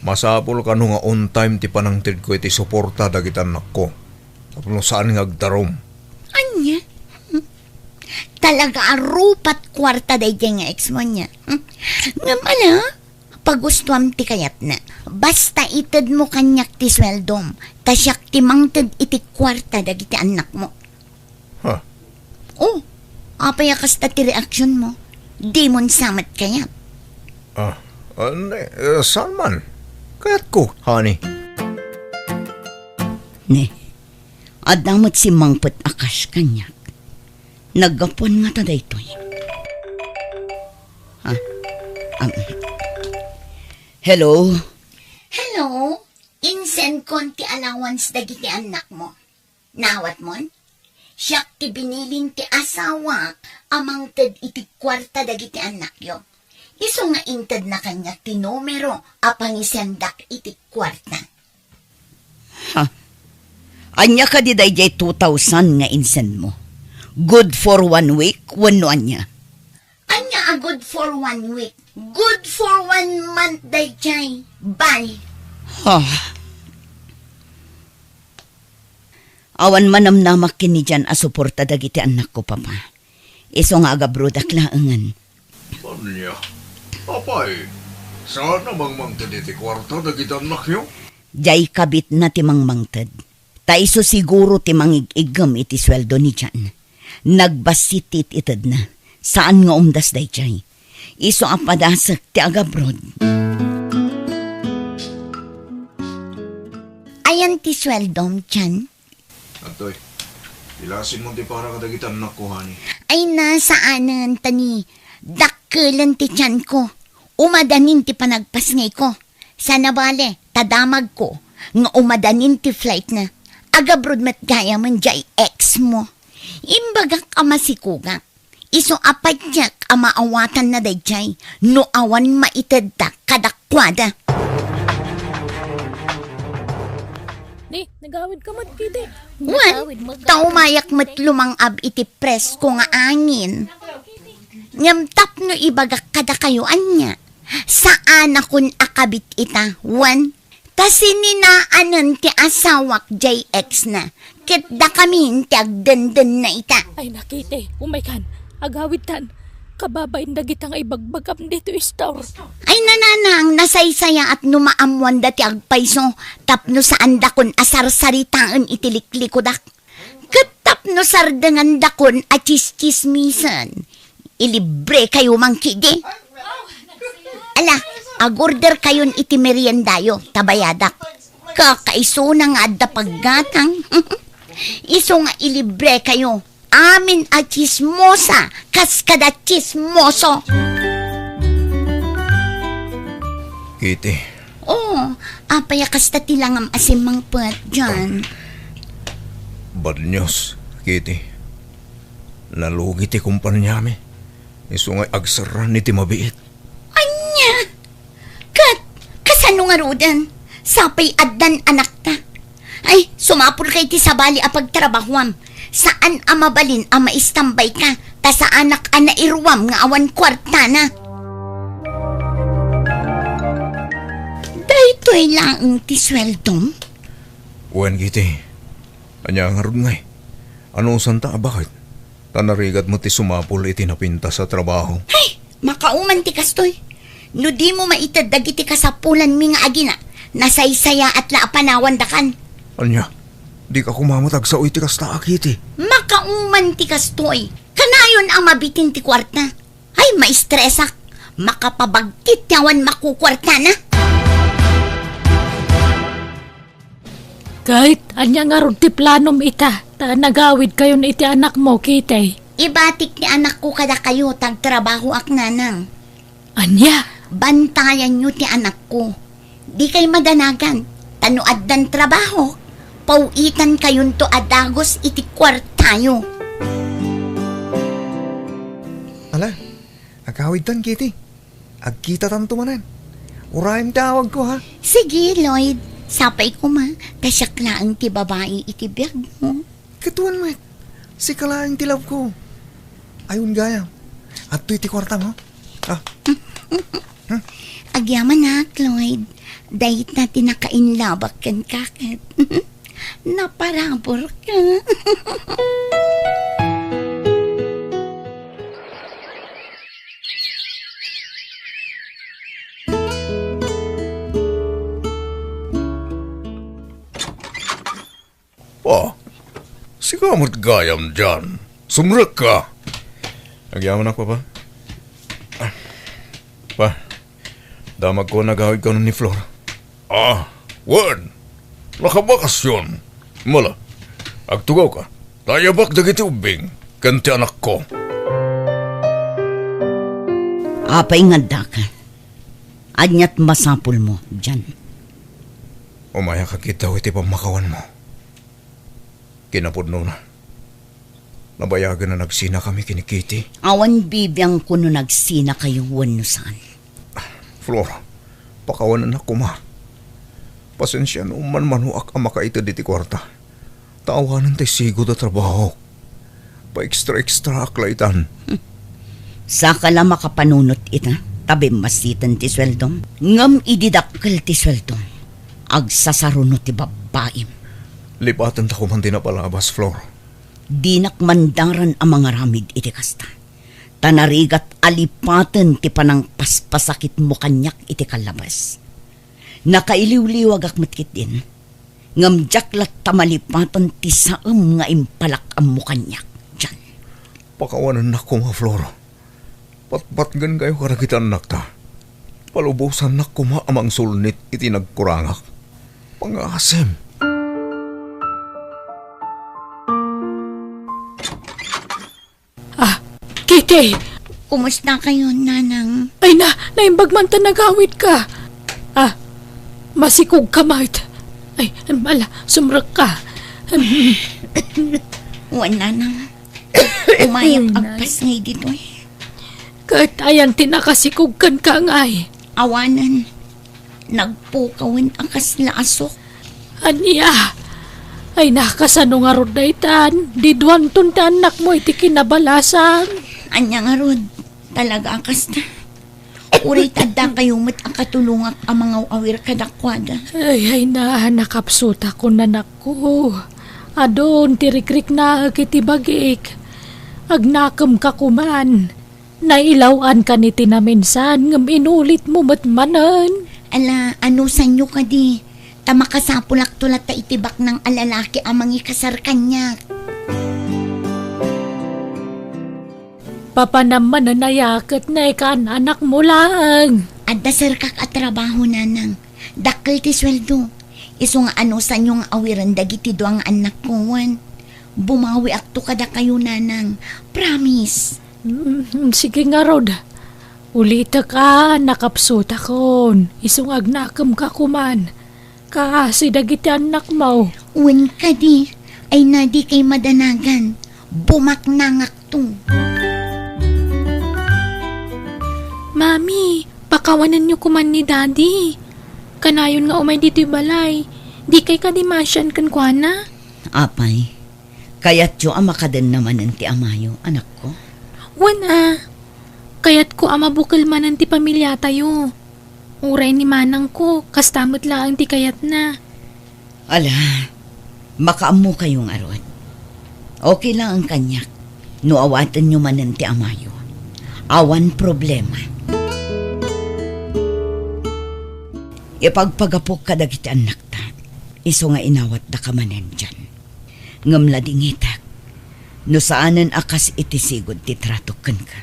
Masapul kano nga on time ti panangtedko iti suporta dagiti annakko. Tapno saan nga agdarum. Ania? Hmm. Talaga a rupat kuarta daydiay nga ex mo, ania? Hmm. Ngem ala, pagustuam ti kayatna. Basta itedmo kaniak ti sueldom, ta siak ti mangted iti kuarta dagiti annakmo. Ha? Oh, apay a kasta ti reaksionmo? Dimon sa met kayat? Ah, ah, ne, eh, saan man? Kayatko, honey. Ne, adda met simmangpet a cash kaniak. Naggapuan ngata daytoy. Ah, um, hello? Hello? Insendkon ti allowance dagiti annakmo. Naawatmon? Siak ti binilin ti asawak a mangted iti kuarta dagiti annakyo. Isu nga intedna kaniak ti numero a pangisendak iti kuarta. Ha? Ania kadi daydiay two thousand nga insendmo? Good for one week wenno ania? Ania a good for one week? Good for one month daydiay. Bye. Ha? Awan manamnamak ken ni Jan a suporta dagiti annakko, Papa. Isu nga agabrodak laengen. Ania? Apay, saan a mangmangted iti kuarta dagiti annakyo? Diay kabitna ti mangmangted. Ta isu siguro ti mangig-iggem iti sueldo ni Jan. Nagbassit ti it-itedna. Saan nga umdas daydiay. Isu a padasek ti agabrod. Ayan ti sueldom, Jan? Adtoy, ilasin mo ti para kadagiti annakko, honey. Ay, saanen, ta ni dakkelen ti tianko. Umadanin ti panagpasngayko. Saan a bale, ta damagko nga umadanin ti flightna. Agabrod met gayamen diay ex mo. Imbagak a masikogak. Isu a patiek a maawatanna daydiay no awan maitedta kadakuada. Ni, nagawid ka met, Kitty. Wen, ta umayak met lumang-ab iti presko nga angin. Ngem tapno ibagak kadakayo ania, saanakon a kabit ita, wen, ta sininaanen ti asawak diay ex na, ket dakamin ti agdendenna ita. Ay, na, Kitty, umaykan, agawidtan. Kababain dagita nga ibagbagam ditoy store. Ay, nanang, nasaysayaat no maammoanda ti agpayso tapno saandakon a sarsaritaen iti liklikudak. Ket tapno sardengandakon a tsistsismisen, ilibrekayo man kidi. Ala, agorderkayon iti meriendayo, ta bayadak. Kakaisuna nga adda paggatang. Isu nga ilibrekayo. Amin a tsismosa, kas kada tsismoso. Kitty. Oh, apay a kasta ti langam a simmangpet, John? Bad news, Kitty. Nalugi ti kumpaniami. Isu nga agserran iti mabiit. Ania? Ket, kasano ngaruden? Sapay addan anakta. Ay, sumapulka iti sabali a pagtrabahoam. Saan a mabalin a maistambayka, ta saanak a nairuam nga awan kuartana. Daytoy laeng ti sueldom? Wen, Kitty. Ania ngarud ngay? Anusanta a baket? Ta narigat met ti sumapul iti napintas a trabaho. Ay, makauman ti kastoy. No dimo maited dagiti kasapulanmi nga agina, nasaysayaat la a panawandakan. Ania? Dika koma met agsao iti kasta a, Kitty. Makauman ti kastoy. Kanayon a mabitin ti kuarta. Ay, maistresak. Makapabagtit ti awan makukuartana. Ket ania ngarud ti planom ita, ta nagawidkayon iti anakmo, Kitty? Ibatik ti anakko kadakayo, ta agtrabahoak, nanang. Ania? Bantayanyo ti anakko. Dikay madanagan, ta no addan trabaho, paw-itankayonto a dagus iti kuartayo. Ala, agawidtan, Kitty. Agkitatanto manen. Urayem ti awagko, ha? Sige, Lloyd. Sapay koma, ta siak laeng ti babai iti biagmo. Ket wen met, sika laeng ti love ko. Ay, wen gayam. Adtoy ti kuartam, ha? Ah. Agyamanak, Lloyd. Dayta ti nakainlabak kenka ket naparaburka. Pa, sika met gayam dian. Sumrekka. Agyamanak, Papa. Pa, damagko a nagawidkanon ni Flor. Ah, wen. Nakabakasyon. Mala, agtugawka. Ta ayabak dagiti ubbing ken ti anakko. Apay nga addaka? Ania't masapulmo, Jan? Umayak a kitaw iti pammakawanmo. Kinapudnona, nabayagen a nagsinakami ken ni Kitty. Awan bibiangko no nagsinakayo wenno saan. Flor, pakawanennak koma. Pasensia no manmanoak a makaited iti kuarta. Ta awanen ti sigud a trabaho. Pa-extra-extraak la itan. Saka la makapanunot ita, ta bimmasiten ti sueldom. Ngem idi dakkel ti sueldom, agsasaruno ti babbaim. Lipatenta koman ti napalabas, Flor. Dinak mandaran a mangaramid iti kasta. Ta narigat a lipaten ti panangpaspasakitmo kaniak iti kallabes. Nakailiwliwagak met ketdin. Ngem diak latta malipaten ti saem nga impalak-ammo kaniak, Jan. Pakawanennak koma, Flor. Patpatgenkayo kadagiti annakta. Palubosannak koma a mangsulnit iti nagkurangak. Pangasem. Ah, Kitty! Kumusta kayo, Nanang? Ay na, naimbag man ta nagawidka. Ah, masikog ka, Mart. Ay, ala, sumrek ka. Wen, Nanang. Umayak agpasngay ditoy. Ket ayan ti nakasikog kenka, ngay? Awanen. Nagpukawen a kasla asok. Ania? Ay, nakasano ngarud daytan? Diduanton ti annakmo iti kinabalasan. Ania ngarud? Talaga a kasta. Uray ta adda kayo met a katulongak a mangaw-awir kadakuada. Ay, ay na, nakapsutakon, anakko. Adun ti rikriknaek iti bagik. Agnakemka koman. Nailaw-ankan iti naminsan, ngem inulitmo met manen. Ala, anusanyo kadi? Ta makasapulakto latta iti baknang a lalaki a mangikasar kaniak. Papanam manen aya ket naikaan-anakmo laeng? Adda serkak a trabaho, Nanang. Dakkel ti sueldo. Isu nga anusanyo nga awiren dagiti dua nga annakko wen. Bumawiakto kadakayo, Nanang. Promise. Mm, sige ngarud. Ulitek a nakapsutakon. Isu nga agnakemka koman. Kaasi dagiti annakmo. Wen kadi, ay na dikay madanagan. Bumaknangakto. Mami, pakawanenyo koman ni Daddy. Kanayon nga umay ditoy balay. Dikay kadi masian kenkuana? Apay, kayatyo a makadenna manen ti amayo, anakko? Wen a, kayatko a mabukel manen ti pamiliatayo. Uray ni manangko, kasta met laeng ti kayatna. Ala, makaammokayo ngarud. Okay laeng kaniak no awatenyo manen ti amayo. Awan problema. Ipagpagapok kadagiti annakta, isu nga inawatdaka manen dian. Ngem ladingitek, no saanen a kas iti sigud ti tratok kenka.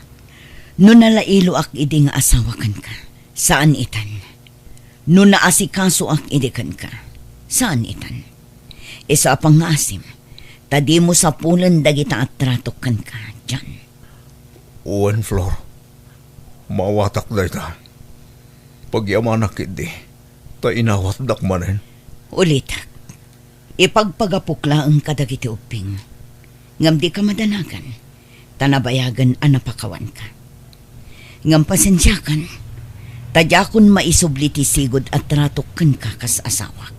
No nalailoak idi nga asawa kenka, saan itan. No naasikasoak idi kenka, saan itan. Isu a pangngaasim, ta dimo sapulen dagita a tratok kenka, dian. Wen, Flor, maawatak dayta. Pagyamanak ketdi, ta inawatdak manen. Ulitek, ipagpagapok laeng kadagiti ubbing, ngem dika madanagan, ta nabayagen a napakawanka. Ngem pasensiakan, ta diakon maisubli ti sigud a tratok kenka kas asawak.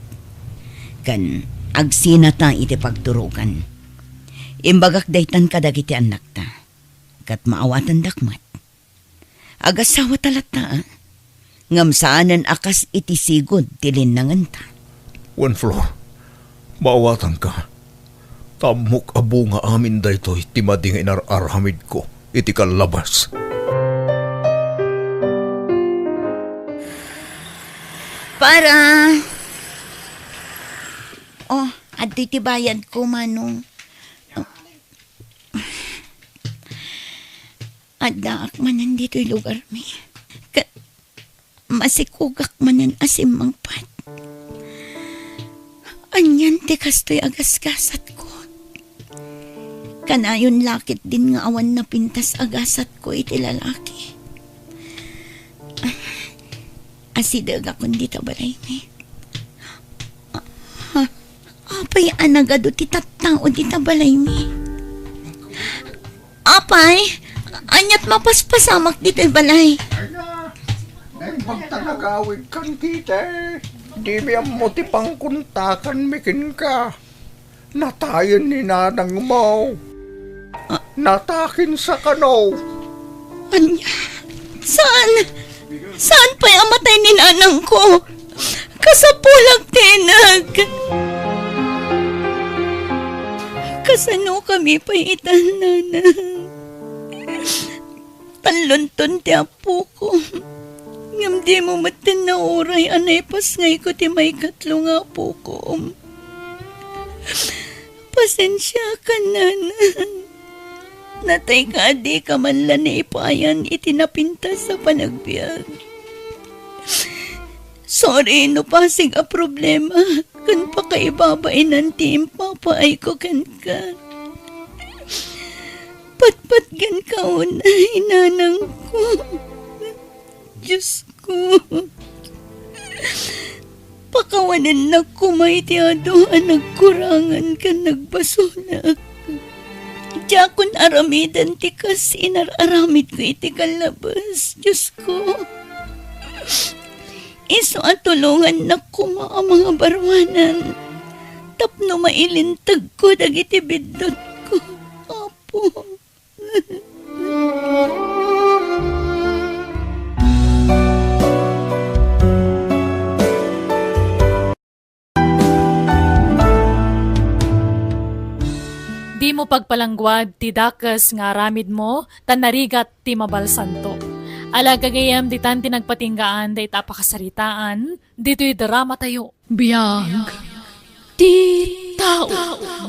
Ken agsinata iti pagturogan. Imbagak daytan kadagiti annakta, ket maawatendak met. Agasawata latta, a? Ngem saanen a kas iti sigud ti linnangenta. Wen, Flor, maawatanka. Ta ammok a bunga amin daytoy ti madi nga inar-aramidko iti kallabas. Para. Oh, adtoy ti bayadko, Manong. Addaak manen ditoy lugarmi. Ket masikogak manen a simmangpet. Anian ti kastoy a gasgasatko? Kanayon la ketdin nga awan napintas a gasatko iti lalaki. Asidegakon dita balaymi. Ah, apay a nagadu ti tattao dita balaymi? Apay, aniat mapaspasamak ditoy balay? Ay na, naimbag ta nagawidkan dita. Dimi ammo ti pangkuntakanmi kenka. Natayen ni nanangmo. Ah. Natakin sa kano. Ania? Saan? Saan pay a matay ni nanangko? Kasapulak ti innak. Kasano kami pay itan, nanang? Tallonton ti apokom. Ngem dimo metten nauray a naipasngayko ti maikatlo nga apokom. Pasensiakan, nanang. Natayka a dika man la naipayan iti napintas a panagbiag. Sorry no pasig a problema ken pakaibabainan ti impapaayko kenka. Patpatgenka unay, nanangko. Diosko, pakawanennak koma iti adu a nagkurangan ken nagbasolak. Diakon aramiden ti kas inar-aramidko iti kallabas, Diosko. Isu a tulongannak koma a mangabaruanan tapno mailintegko dagiti biddutko, Apo. Dimo pagpalangguad ti dakes nga aramidmo, ta narigat ti mabalsanto. Ala, gagayyem, ditan ti nagpatinggaan dayta a pakasaritaan ditoy dramatayo. Biag ti tao.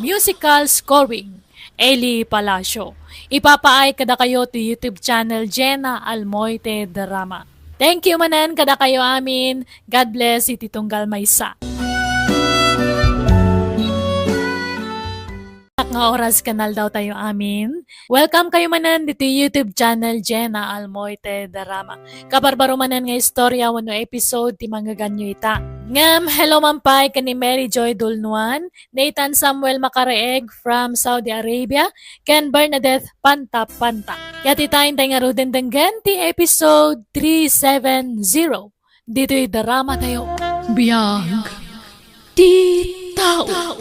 Musical scoring, Eli Palacio. Ipapaay kadakayo ti YouTube channel Jenna Almoite Drama. Thank you manen kadakayo amin. God bless iti tunggal maysa. Nga oras ken aldaw tayo amin. Welcome kayo manen ditoy YouTube channel Jenna Almoite Drama. Kabarbaro manen nga istorya wenno episode ti manggaganyo ita. Ngem, hello man pay ken ni Mary Joy Dulnuan, Nathan Samuel Makareeg from Saudi Arabia, ken Bernadette Panta Panta. Yat ita, intay ngaruden denggen ti episode three seven zero ditoy dramatayo. Biag Ti tao.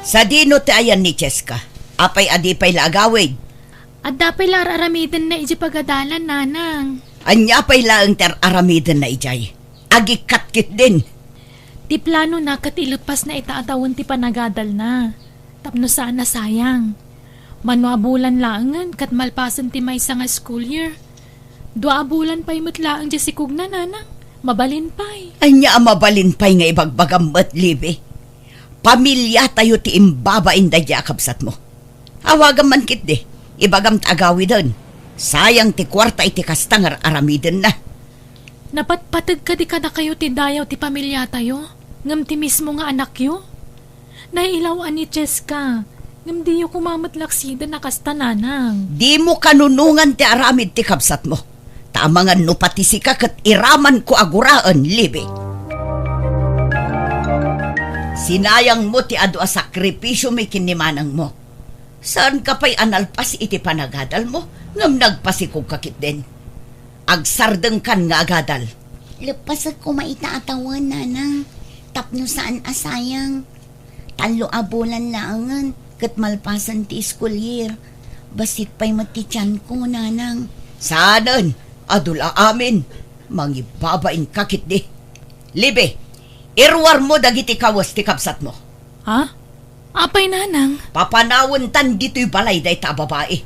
Sadino ti ayan ni Cheska? Apay a di pay la agawid? Adda pay la ar-aramidenna idiay pagadalan, nanang. Ania pay laeng ti ar-aramidenna idiay? Agikkat ketdin. Ti planona ket ileppasna ita a tawen ti panagadalna. Tapno saan a sayang. Mano a bulan laengen ket malpasen ti maysa nga school year. Dua a bulan pay met laeng diay sikogna, nanang. Mabalin pay. Ania a mabalin pay nga ibagbagam met, Libby? Pamiliatayo ti imbabain daydiay a kabsatmo. Awagam man ketdi, ibagam ta agawiden. Sayang ti kuarta iti kasta nga ar-aramidenna. Napatpateg kadi kadakayo ti dayaw ti pamiliatayo, ngem ti mismo nga anakyo? Nailaw-an ni Cheska, ngem diyo koma met laksiden a kasta, nanang. Dimo kanunongan ti aramid ti kabsatmo. Ta amangan no pati sika ket iramanko a guraen, Libby. Sinayangmo ti adu a sakripisiomi ken ni manangmo. Saanka pay a nalpas iti panagadalmo, ngem nagpasikogka ketdin. Agsardengkan nga agadal. Leppasek koma ita a tawen, nanang, tapno saan a sayang. Tallo a bulan laengen ket malpasen ti school year. Bassit pay met ti tianko, nanang. Saanen, adu la amin. Mangibabainka ketdi. Libby, iruarmo dagiti kawes ti kabsatmo. Ha? Apay, nanang? Papanawentan ditoy balay dayta a babai.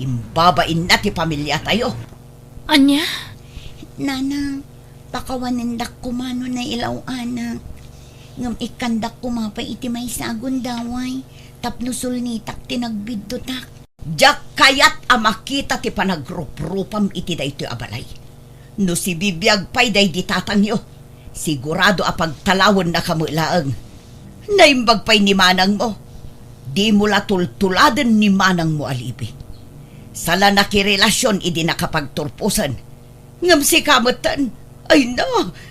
Imbabainna ti pamiliatayo. Ania? Nanang, pakawanendak koma no nailaw-anak. Ngem ikkandak koma pay iti maysa a gundaway tapno sulnitak ti nagbiddutak. Diak kayat a makita ti panagruprupam iti daytoy a balay. No sibibiag pay daydi tatangyo, sigurado a pagtalawennaka met laeng. Naimbag pay ni manangmo. Dimo la tultuladen ni manangmo a Libby. Sala nakirelasion idi nakapagturposen. Ngem sika metten, ay na,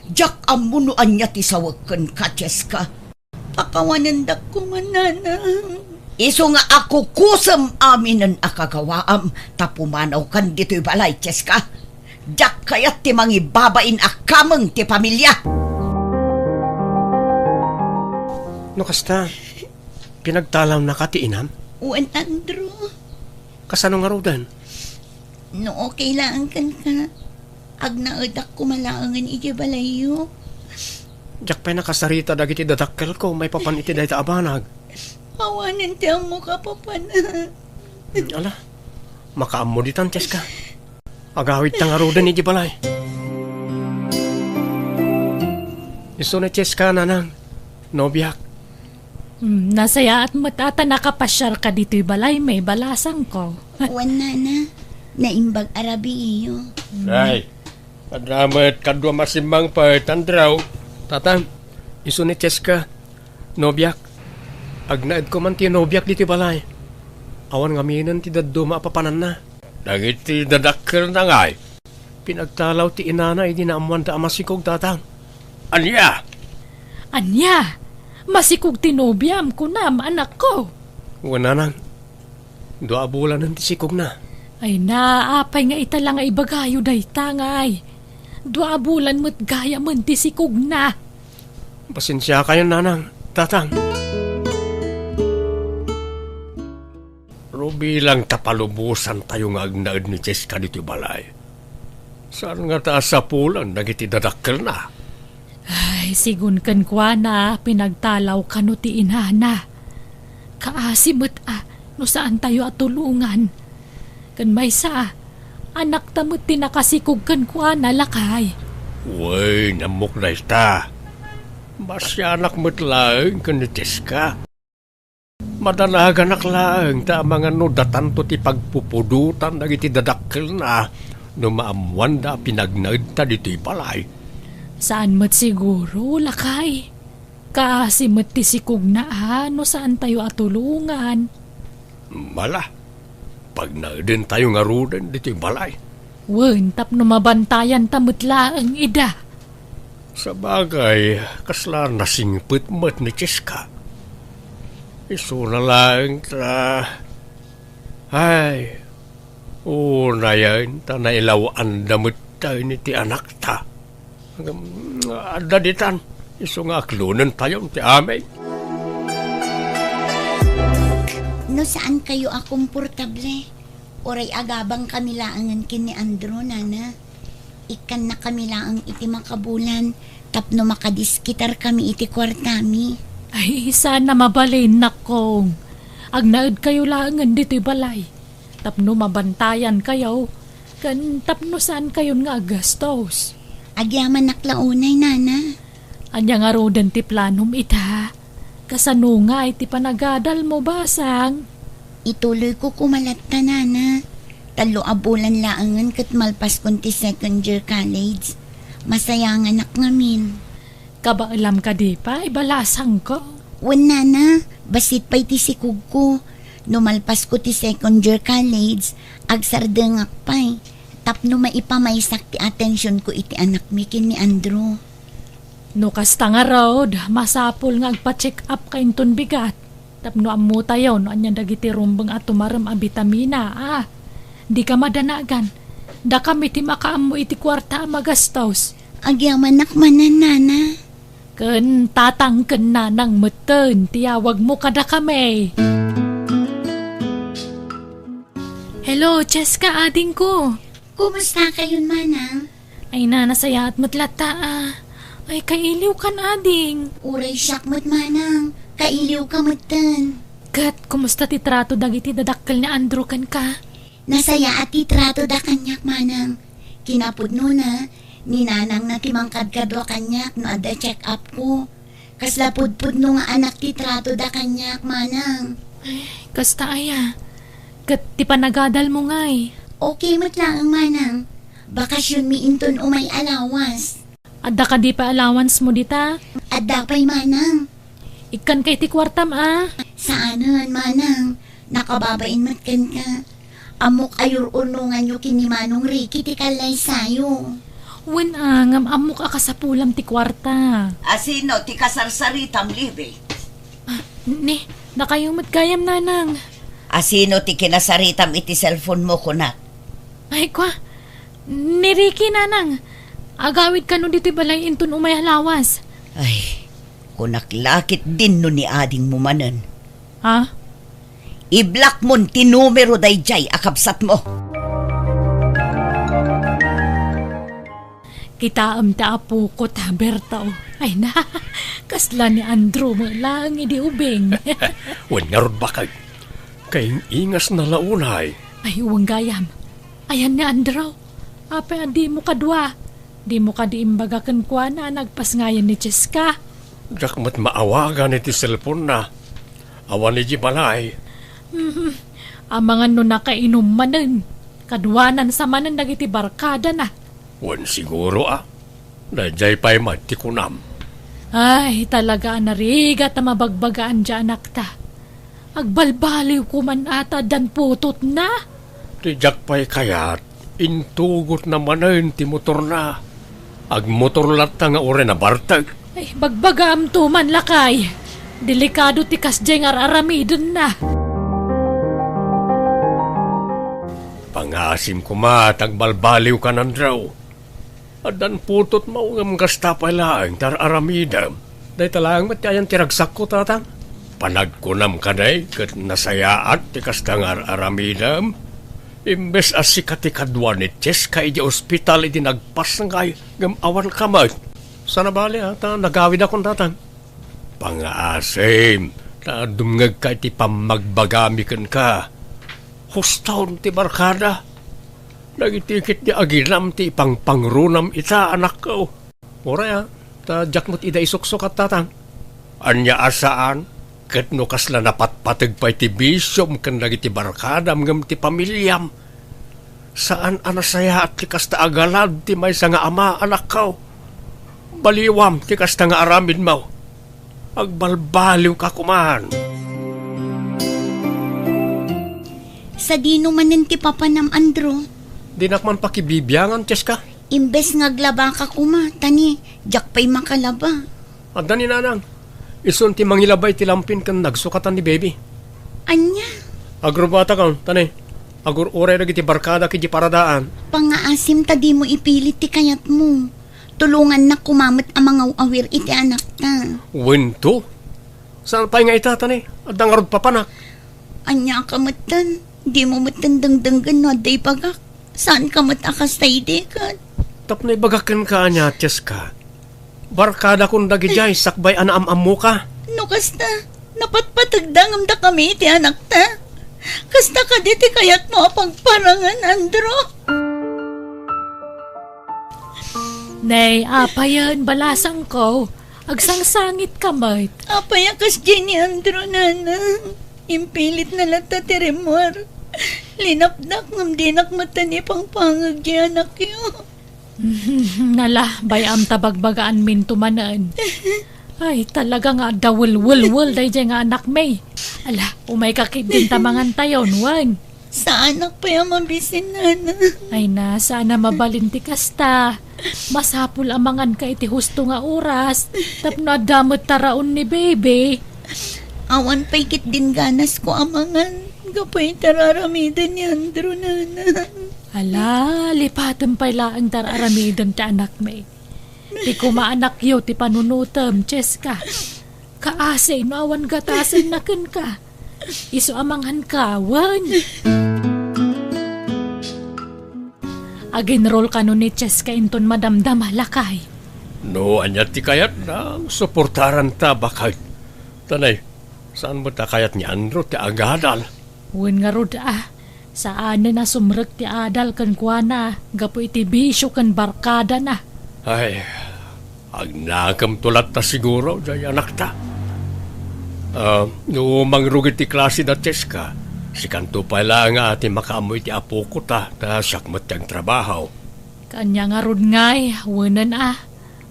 diak ammo no ania ti sawek kenka, Cheska. Pakawanendak koma, nanang. Isu nga akukusem aminen a kagawaam ta pumanawkan ditoy balay, Cheska. Diak kayat ti mangibabain a kameng ti pamilia. No kasta, pinagtalawnaka ti inam? Wen, Andrew. Kasano ngaruden? No okay laeng kenka, agnaedak koma laengen idiay balayyo. Diak pay nakasarita dagiti dadakkelko maipapan iti dayta a banag. Awanen ti ammok a papanak. Ala, makaammo ditan, Cheska. Agawidta ngaruden idiay balay. Isu ni Cheska, nanang, nobiak. Hmm, nasayaat met a ta nakapasiarka ditoy balay, maibalasangko. Wen, nana, naimbag a rabiiyo. Ay, adda met kadua masimmangpet, Andrew. Tatang, isu ni Cheska, nobiak. Agnaedko man ti nobiak ditoy balay. Awan ngaminen ti dadduma a papananna. Dagiti dadakkelna ngay? Pinagtalaw ti inana idi naammoanda a masikog, tatang. Ania? Ania? Masikog ti nobiam, kunam, anakko? Wen, nanang. Dua a bulanen ti sikogna. Ay na, apay nga ita la nga ibagayo dayta ngay? Dua a bulan met gayamen ti sikogna. Pasensiakayon, nanang, tatang. Rubilang ta palubosantayo nga agnaed ni Cheska ditoy balay. Saan ngata a sapulan dagiti dadakkelna? Ay, sigun kenkuana, pinagtalaw kano ti inana. Kaasi met a no saantayo a tulongan. Ken maysa, anakta met ti nakasikog kenkuana, lakay. Wen, ammok dayta. Masianak met laeng ken ni Cheska. Madanaganak laeng ta amangan no datanto ti pagpupudotan dagiti dadakkelna no maammoanda a pinagnaedta ditoy balay. Saan met siguro, lakay. Kaasi met ti sikogna a no saantayo a tulongan. Mala, pagnaedentayo ngaruden ditoy balay. Wen, tapno mabantayanta met laeng ida. Sabagay, kasla nasingpet met ni Cheska. Isuna laeng ta, ay, unayen ta nailaw-anda met tayo iti anakta. Ngem, adda ditan, isu nga aklonentayon ti amin. No saan kayo a komportable, uray agabang kami laengen ken ni Andrew, nana. Ikkannak kami laeng iti makabulan tapno makadiskitar kami iti kuartami. Ay, saan a mabalin, nakkong. Agnaed kayo laengen ditoy balay tapno mabantayan kayo, ken tapno saan kayon nga aggastos. Agyamanak la unay, nana. Ania ngaruden ti planom ita? Kasano nga iti panagadalmo, basang? Ituloyko koma latta, nana. Tallo a bulan laengen ket malpaskon ti second year college. Masayanganak ngamin. Kabaelam kadi pay, balasangko? Wen, nana, bassit pay ti sikogko. No malpasko ti second year college, agsardengak pay tapno maipamaysak ti atensionko iti anakmi ken ni Andrew. No kasta ngarud, masapul nga agpa-check up ka inton bigat. Tapno ammotayo no ania dagiti rumbeng a tumarem a bitamina, a. Dika madanagan. Dakami ti makaammo iti kuarta a magastos. Agyamanak manen, nana. Ken tatang ken nanang metten ti yawagmo kadakami. Hello, Cheska, adingko. Kumusta kayon, manang? Ay na, nasayaat met latta, a. Ay, kailiwkan, ading. Uray siak met, manang. Kailiwka metten. Ket, kumusta ti trato dagiti dadakkel ni Andrew kenka? Nasayaat ti tratoda kaniak, manang. Kinapudnona, ni nanangna ti mangkadkadua kaniak no adda check-upko. Kasla pudpudno nga anak ti tratoda kaniak, manang. Ay, kasta aya. Ket ti panagadalmo ngay? Okay met laeng, manang. Bakasionmi inton umay a lawas. Adda kadi pay allowancemo dita? Adda pay, manang. Ikkanka iti kuartam, a? Saanen, manang. Nakababain met kenka. Ammok a yur-urnonganyo ken ni Manong Ricky ti kallaysayo. Wen, a, ngem ammok a kasapulam ti kuarta. Asino ti kasarsaritam, Libby? A, ni, dakayo met gayam, nanang. Asino ti kinasaritam iti cellphonemo, kunak? Ay, kua, ni Ricky, nanang. Agawid kano ditoy balay inton umay a lawas. Ay, kunak la ketdin no ni adingmo manen. Ha? I-blockmon ti numero daydiay a kabsatmo. Kitaem ti apoko ta, Berto. Ay na, kasla ni Andrew met laeng idi ubing. Wen ngarud, baket. Kaing-ingasna la unay. Ay, wen gayam. Ayan ni Andrew. Apay a dimo kadua? Dimo kadi imbaga kenkuana a nagpasngayan ni Cheska? Diak met maawagan iti cellphone-na. Awan idiay balay. Mhm. Amangan no nakainom manen. Kaduanan sa manen dagiti barkadana. Wen siguro, a. Daydiay pay met ti kunam. Ay, talaga a narigat a mabagbagaan diay anakta. Agbalbaliw koman a ta addan putotna. Ti diak pay kayat, intugotna manen ti motorna. Agmotor latta nga uray nabartek. Ay, bagbagaamto man, lakay. Delikado ti kasdiay nga ar-aramidenna. Pangngaasim koma ta agbalbaliwkan, Andrew. Addan putotmo ngem kasta pay laeng ti ar-aramidem. Dayta laeng met ti ayan ti ragsakko, tatang. Panagkunam kadi ket nasayaat ti kasta nga ar-aramidem. Imbes a sika ti kadua ni Cheska idiay ospital idi nagpasngay ngem awanka met. Saan a bale, a, ta nagawidakon, tatang. Pangngaasim ta dumngegka iti pammagbagami kenka. Husto ti barkada. Dagiti ketdi aginam ti ipangpangronam ita, anakko. Uray, a, ta diak met ida isuksukat, tatang. Ania a saan? Ket no kasla napatpateg pay ti bisiom ken dagiti barkadam ngem ti pamiliam, saan a nasayaat ti kasta a galad ti maysa nga ama, anakko. Baliwam ti kasta nga aramidmo. Agbalbaliwka koman. Sadino manen ti papanam, Andrew? Dinak man pakibibiangan, Cheska. Imbes nga aglabaka koma, ta ni, diak pay makalaba. Adda ni nanang. Isun ti mangilaba iti lampin ken nagsukatan ni baby. Ania? Agrubata kan, ta ni, agur-uray dagiti barkadak iti paradaan. Pangngaasim ta dimo ipilit ti kayatmo. Tulongannak koma met a mangaw-awir iti anakta. Wen to? Saan pay nga ita, ta ni, adda ngarud papanak. Ania ka metten? Dimo metten dengdenggen no adda ibagak. Saan ka met a kasta idi ket? Tapno ibagak kenka ania, Cheska. Barkadakon dagidiay sakbay a naam-ammoka. No kasta, napatpategda ngem dakami iti anakta. Kasta kadi ti kayatmo a pagparangan, Andrew? Nay, apayen, balasangko. Agsangsangitka met. Apay a kasdiay ni Andrew, nanang? Impilitna latta ti rimmuar. Linapdak ngem dinak metten ipangpangeg ti anakyo. Nala, bay-am ta bagbagaanminto manen. Ay, talaga nga adda welwelwel daydiay nga anakmi. Ala, umayka ketdin ta mangantayon, wen. Saanak pay a mabisin, nanang. Ay na, saan a mabalin ti kasta. Masapul a manganka iti husto nga oras, tapno adda met taraon ni baby. Awan pay ketdin ganasko a mangan, gapu iti ar-aramiden ni Andrew, nanang. Ala, lipatem pay laeng ti ar-aramiden ti anakmi. Ti koma anakyo ti panunotem, Cheska. Kaasi no awan gatasenna kenka. Isu a manganka, wen. Aginrol kano ni Cheska inton madamdama, lakay. No ania ti kayatna, suportaranta, baket. Ta nay, saan met a kayat ni Andrew ti agadal? Wen ngarud a, saanen a sumrek ti adal kenkuana gapu iti bisio ken barkadana. Ay, agnakemto latta siguro, jay anakta. Ah, no mangrugi ti klase da Cheska, sikanto pay laeng a ti makaammo iti apoko ta, ta siak met ti agtrabaho. Kanya ngarud ngay, wenen a,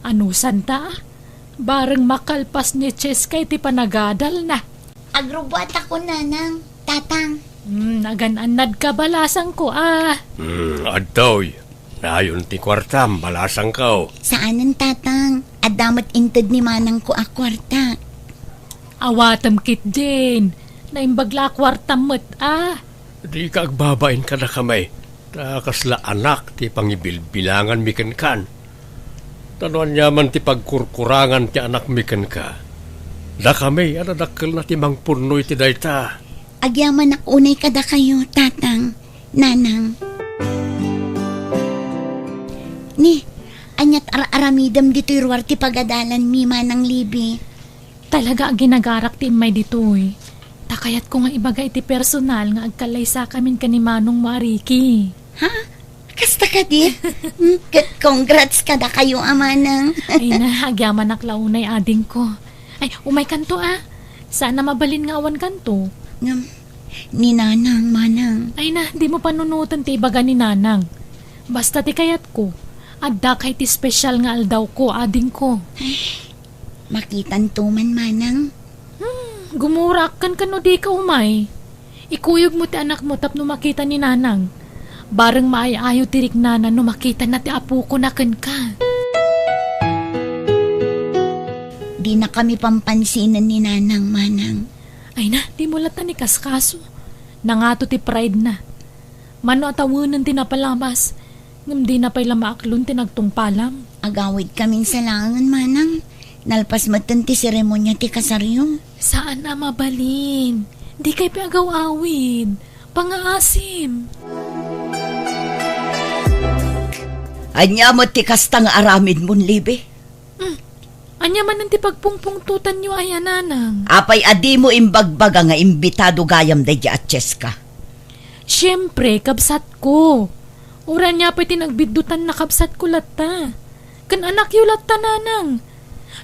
anusanta a. Bareng makalpas ni Cheska iti panagadalna. Agrubbuatako, nanang, tatang. Hmm, agan-annadka, balasangko a. Hmm, adtoy. Nayon ti kuartam, balasangko. Saanen, tatang. Adda met inted ni manangko a kuarta. Awatem ketdin. Naimbag la a kuartam met a. Dika agbabain kadakami, ta kasla anak ti pangibilbilanganmi kenkan. Ta no aniaman ti pagkurkurangan ti anakmi kenka, dakami a nadakkelna ti mangpunno iti dayta. Agyamanak unay kadakayo, tatang, nanang. Ni, aniat ar-aramidem ditoy ruar ti pagadalanmi, Manang Libby? Talaga a ginagarak ti immay ditoy. Ta kayatko nga ibaga iti personal nga agkallaysakamin ken ni manongmo a Ricky. Ha? Kasta kadi? Hmm, ket congrats kadakayo a manang. Ay na, agyamanak la unay, adingko. Ay, umaykanto a. Saan a mabalin nga awankanto. Ngem, ni nanang, manang. Ay na, dimo panunoten ti ibaga ni nanang. Basta ti kayatko, addaka iti special nga aldawko, adingko. Ay, makitanto man, manang. Hmm, gumurak kenka no dika umay. Ikuyogmo ti anakmo tapno makita ni nanang. Bareng maay-ayo ti riknana no makitana ti apokona kenka. Dinakami pampansinen ni nanang, manang. Ay na, dimo latta ni kaskaso. Nangato ti pride na. Mano a tawenen ti napalabas, ngem dina pay la maaklon ti nagtungpalam. Agawidkamin sa laengen, manang. Nalpas metten ti seremonia ti kasaryo. Saan a mabalin. Dikay pay agaw-awid. Pangaasim. Ania met ti kasta nga aramidmon, Libby? Hmm. Ania manen ti pagpungpungtotanyo aya, nanang? Apay a dimo imbagbaga nga imbitado gayam daydi a Cheska? Siempre, kabsatko. Uray ania pay ti nagbiddutan, nakabsatko latta. Ken anakyo latta, nanang.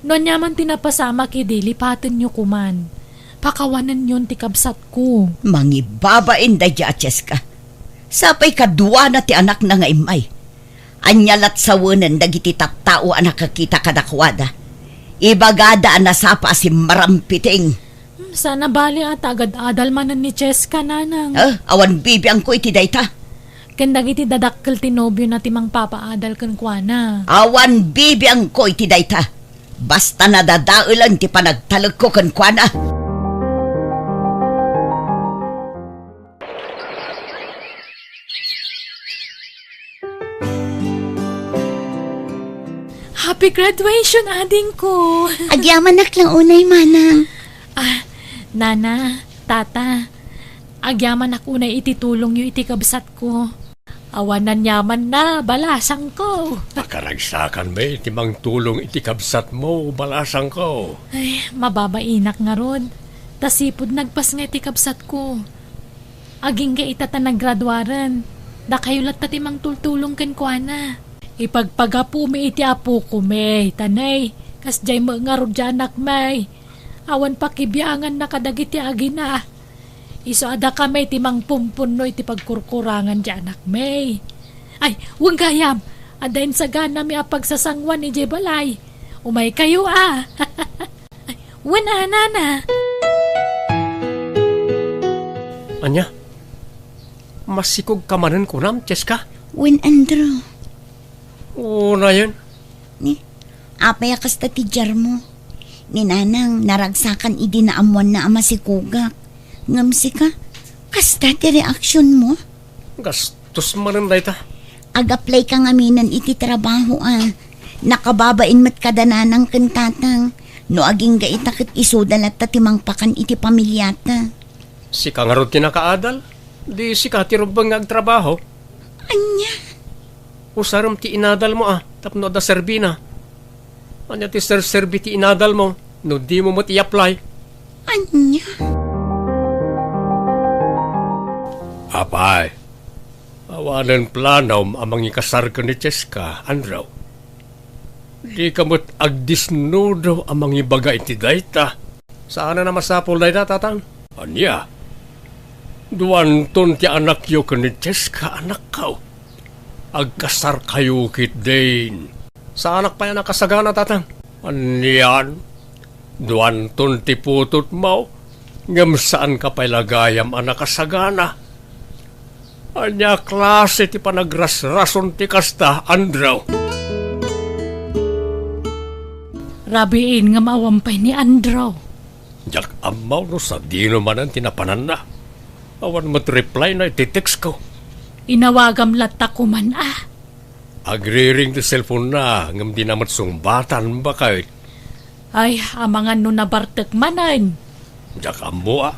No aniaman ti napasamak idi, lipatenyo koman. Pakawanenyon ti kabsatko. Mangibabain daydi a Cheska. Sapay kaduana ti anakna nga immay. Ania lat sawenen dagiti tattao a nakakita kadakuada? Ibagada a nasapa a simmarampiting. Hmm, saan a bali a ta agad-adal manen ni Cheska, nanang. Eh, awan bibiangko iti dayta. Ken dagiti dadakkel ti nobiona ti mangpapaadal kenkuana. Awan bibiangko iti dayta. Basta nadadaelen ti panagtalekko kenkuana. Happy graduation, adingko! Agyamanak lang unay, manang. Ah, nana, tata, agyamanak unay iti tulongyo iti kabsatko. Awan aniamanna, balasangko. Pakaragsakanmi ti mangtulong iti kabsatmo, balasangko. Ay, mababainak ngarud. Ta sipud nagpasngay ti kabsatko. Agingga ita ta nagraduaren, dakayo latta ti mangtultulong kenkuana. Ipagpagapumi iti apokome, ta nay, kasdiay met ngarud ti anakmi. Awan pakibianganna kadagiti agina. Isu a dakami ti mangpumpunno iti pagkurkurangan ti anakmi. Ay, wen gayam, adda insaganami a pagsasangoan idiay balay. Umaykayo a. Ay, wen a, nana. Ania? Masikogka manen kunam, Cheska? Wen, Andrew. Unayen? Ni, apay a kasta ti diarmo? Ni nanang, naragsakan idi naammoanna a masikogak. Ngem sika, kasta ti reaksionmo? Gastos manen dayta. Ag-apply ka ngaminen iti trabaho a. Nakababain met kada nanang ken tatang. No agingga ita ket isuda latta ti mangpakan iti pamiliata. Sika ngarud ti nakaadal? Di sika ti rumbeng nga agtrabaho? Ania? Usarem ti inadalmo a, tapno adda serbina. Ania ti serserbi ti inadalmo no dimo met i-apply? Ania? Apay, awanen planom a mangikasar ken ni Cheska, Andrew? Dika met agdisnudo a mangibaga iti dayta. Saanen a masapul dayta, tatang. Ania? Duanton ti anakyo ken ni Cheska, anakko. Agkasarkayo ketdin. Saanak pay a nakasagana, tatang. Anian? Duanton ti putotmo, ngem saanka pay la gayam a nakasagana. Ania a klase ti panagrasrason ti kasta, Andrew? Rabiin nga maawan pay ni Andrew. Diak ammo no sadino manen ti napananna. Awan met reply na iti text ko. Inawagam latta koman a. Agriring ti cellphone na, ngem dina met sungbatan, baket. Ay, amangan no nabartek manen. Diak ammo a.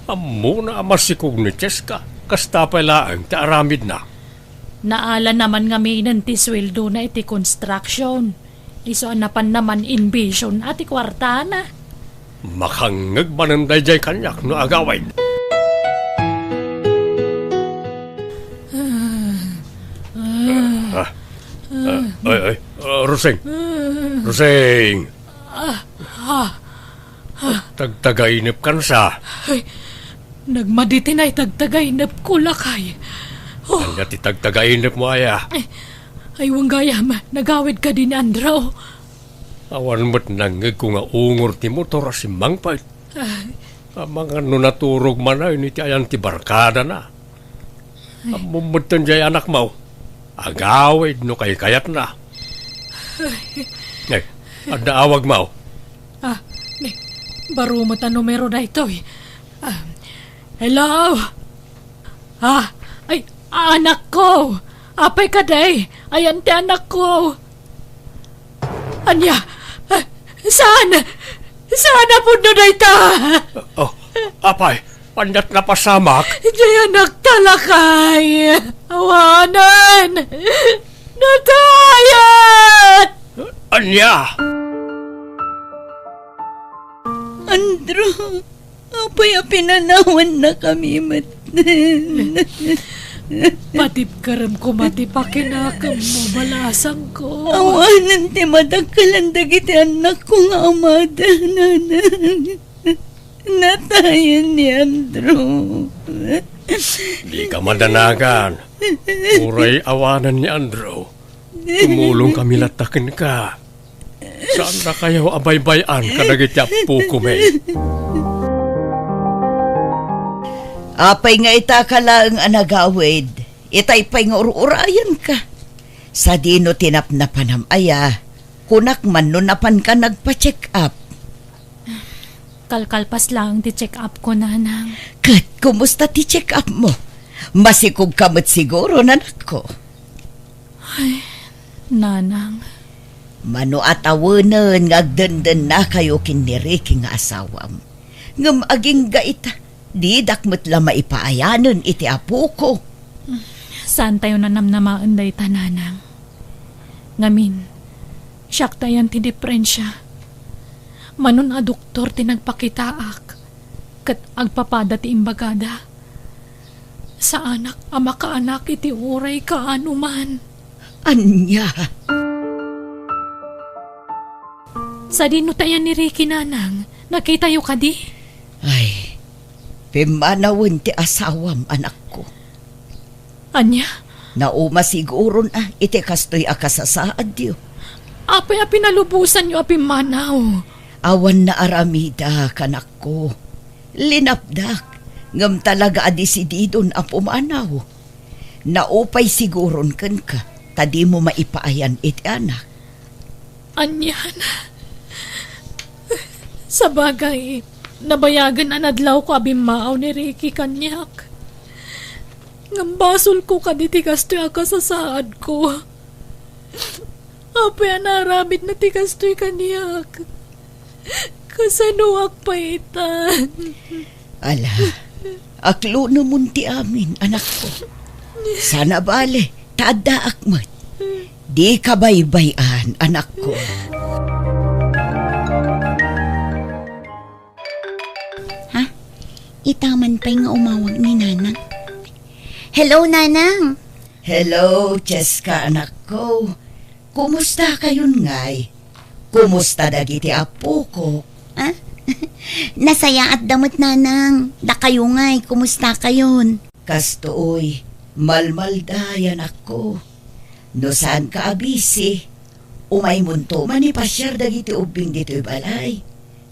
Ammona a masikog ni Cheska. Kasta pay laeng ti aramidna. Naala naman ngaminen ti sueldona iti construction. Isu a napan naman inbision a ti kuartana. Makangngeg manen daydiay kaniak no agawid. Ah, ah, ay, ay, ah, Rosing. Rosing. Ah, ah, ah. Tagtagainep kansa. Ay, nagmadi ti naitagtagainep ko, lakay. Oh. Ania ti tagtagainep mo, aya? Ay, ay, wen gayam, nagawid kadi ni Andrew. Awan met nangngeg ko nga ungor ti motor a simmangpet. Ay. Amangan no naturog manen iti ayan ti barkadana. Ay. Ammom metten diay anakmo. Agawid no kaykayatna. Ay. Ay, adda awagmo. Ah, ni, baro met a numero daytoy. Ah, hello? Ah, ay, anakko! Apay kadi? Ayan ti anakko! Ania? Ah, saan? Saan a pudno dayta? Oh, apay, aniat napasamak? Diay anakta, lakay. Awanen. Natayat! Ania? Andrew, apay a pinanawannakami metten? Patibkerem koma ti pakinakemmo, balasangko. Awanen ti madakkelan dagiti annakko nga amada, nanang. Natayen ni Andrew. Dika madanagan. Uray awanen ni Andrew. Tumulongkami latta kenka. Saandakayo a baybay-an kadagiti appokomi. Apay nga ita ka laeng a nagawid, itay pay nga ur-urayenka. Sadino ti napnapanam aya? Kunak man no napanka nagpa-check up. Kalkalpas laeng ti check-up ko, nanang. Ket kumusta ti check-up mo? Masikogka met siguro, nanakko. Ay, nanang. Mano a tawenen nga agdendennakayo ken ni Ricky nga asawam. Ngem agingga ita, didak met la maipaayanen iti apoko. Saantayo nanamnamaen dayta, nanang. Ngamin, siak ti ayan ti diperensia. Mano a doktor ti nagpakitaak, ket agpapada ti imbagada. Saanak a makaanak iti uray kaano man. Ania? Sadino ti ayan ni Ricky, nanang? Nakitayo kadi? Ay, pimmanawen ti asawam, anakko. Ania? Nauma siguron a iti kastoy a kasasaadyo. Apay a pinalubosanyo a pimmanaw? Awan naaramidak, anakko. Linapdak, ngem talaga a desididon a pumanaw. Naupay siguron kenka, ta dimo maipaayan iti anak. Anian? Sabagay, nabayagen a nadlawko a bimmaaw ni Ricky kaniak. Ngem basolko kadi ti kastoy a kasasaadko. Apay a naaramidna ti kastoy kaniak? Kasanoak pay ita? Ala, aklonemon ti amin, anakko. Saan a bale, ta addaak met. Dika baybay-an, anakko. Ha? Ita man pay nga umawag ni Nanang. Hello, Nanang! Hello, Cheska, anakko. Kumusta kayon ngay? Kumusta dagiti appokok? Ah? Nasayaatda met, Nanang. Dakayo ngay, kumusta kayon? Kastoy, malmalda, anakko. No saanka a busy, umaymonto manipasiar dagiti ubbing ditoy balay.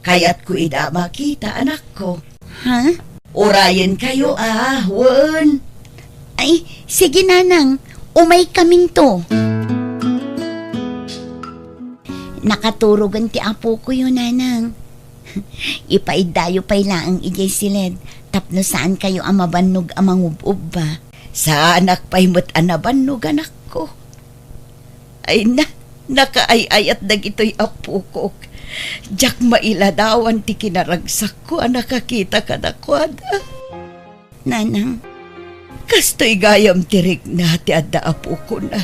Kayatko ida a makita, anakko. Ha? Urayenkayo a, wen? Ay, sige, Nanang. Umaykaminto. Nakaturogen ti apokoyo, Nanang. Ipaiddayo pay laeng idiay siled tapno saankayo a mabannog a mangub-ubba. Saanak pay met a nabannog, anakko. Ay na, nakaay-ayat dagitoy appokok. Diak mailadawan ti kinaragsakko a nakakita kadakuada. Nanang. Kastoy gayam ti rikna ti adda appokona.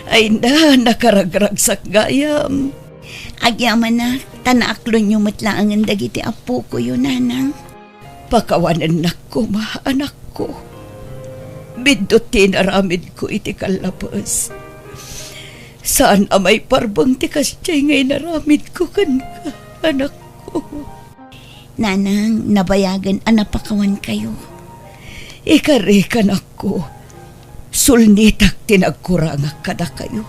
Ay na, nakaragragsak gayam. Agyamanak, ta naaklonyo met laengen dagiti appokoyo, Nanang. Pakawanennak koma, anakko. Biddut ti inaramidko iti kallapes. Saan a maiparbeng ti kasdiay nga inaramidko kenka, anakko. Nanang, nabayagen a napakawankayo. Ikarek, anakko. Sulnitak ti nagkurangak kadakayo.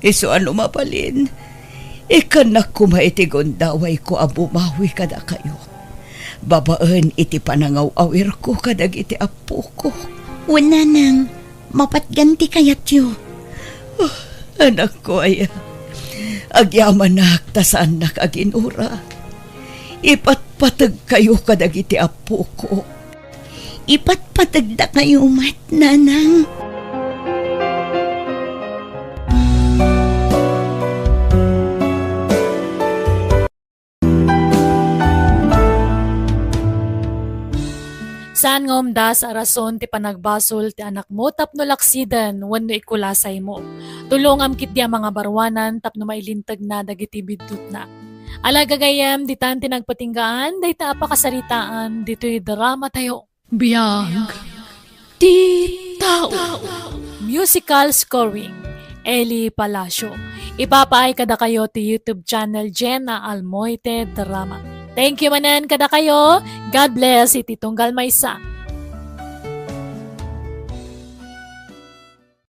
Isu a no mabalin, ikkannak koma iti gundawayko a bumawi kadakayo, babaen iti panangaw-awirko kadagiti appoko. Wen, Nanang, mapatgan ti kayatyo. Oh, anakko aya, agyamanak ta saannak a ginura. Ipatpategkayo kadagiti appoko. Ipatpategdakayo met, Nanang. Saan nga umdas a rason ti panagbasol ti anakmo tapno laksiden wenno ikulasaymo. Tulongam ketdi a mangabaruanan tapno mailintegna dagiti biddutna. Ala gagayyem, ditan ti nagpatinggaan dayta a pakasaritaan ditoy dramatayo. Biag ti tao. Musical scoring, Eli Palacio. Ipapaay kadakayo ti YouTube channel Jenna Almoite Drama. Thank you manen kadakayo. God bless iti tunggal maysa.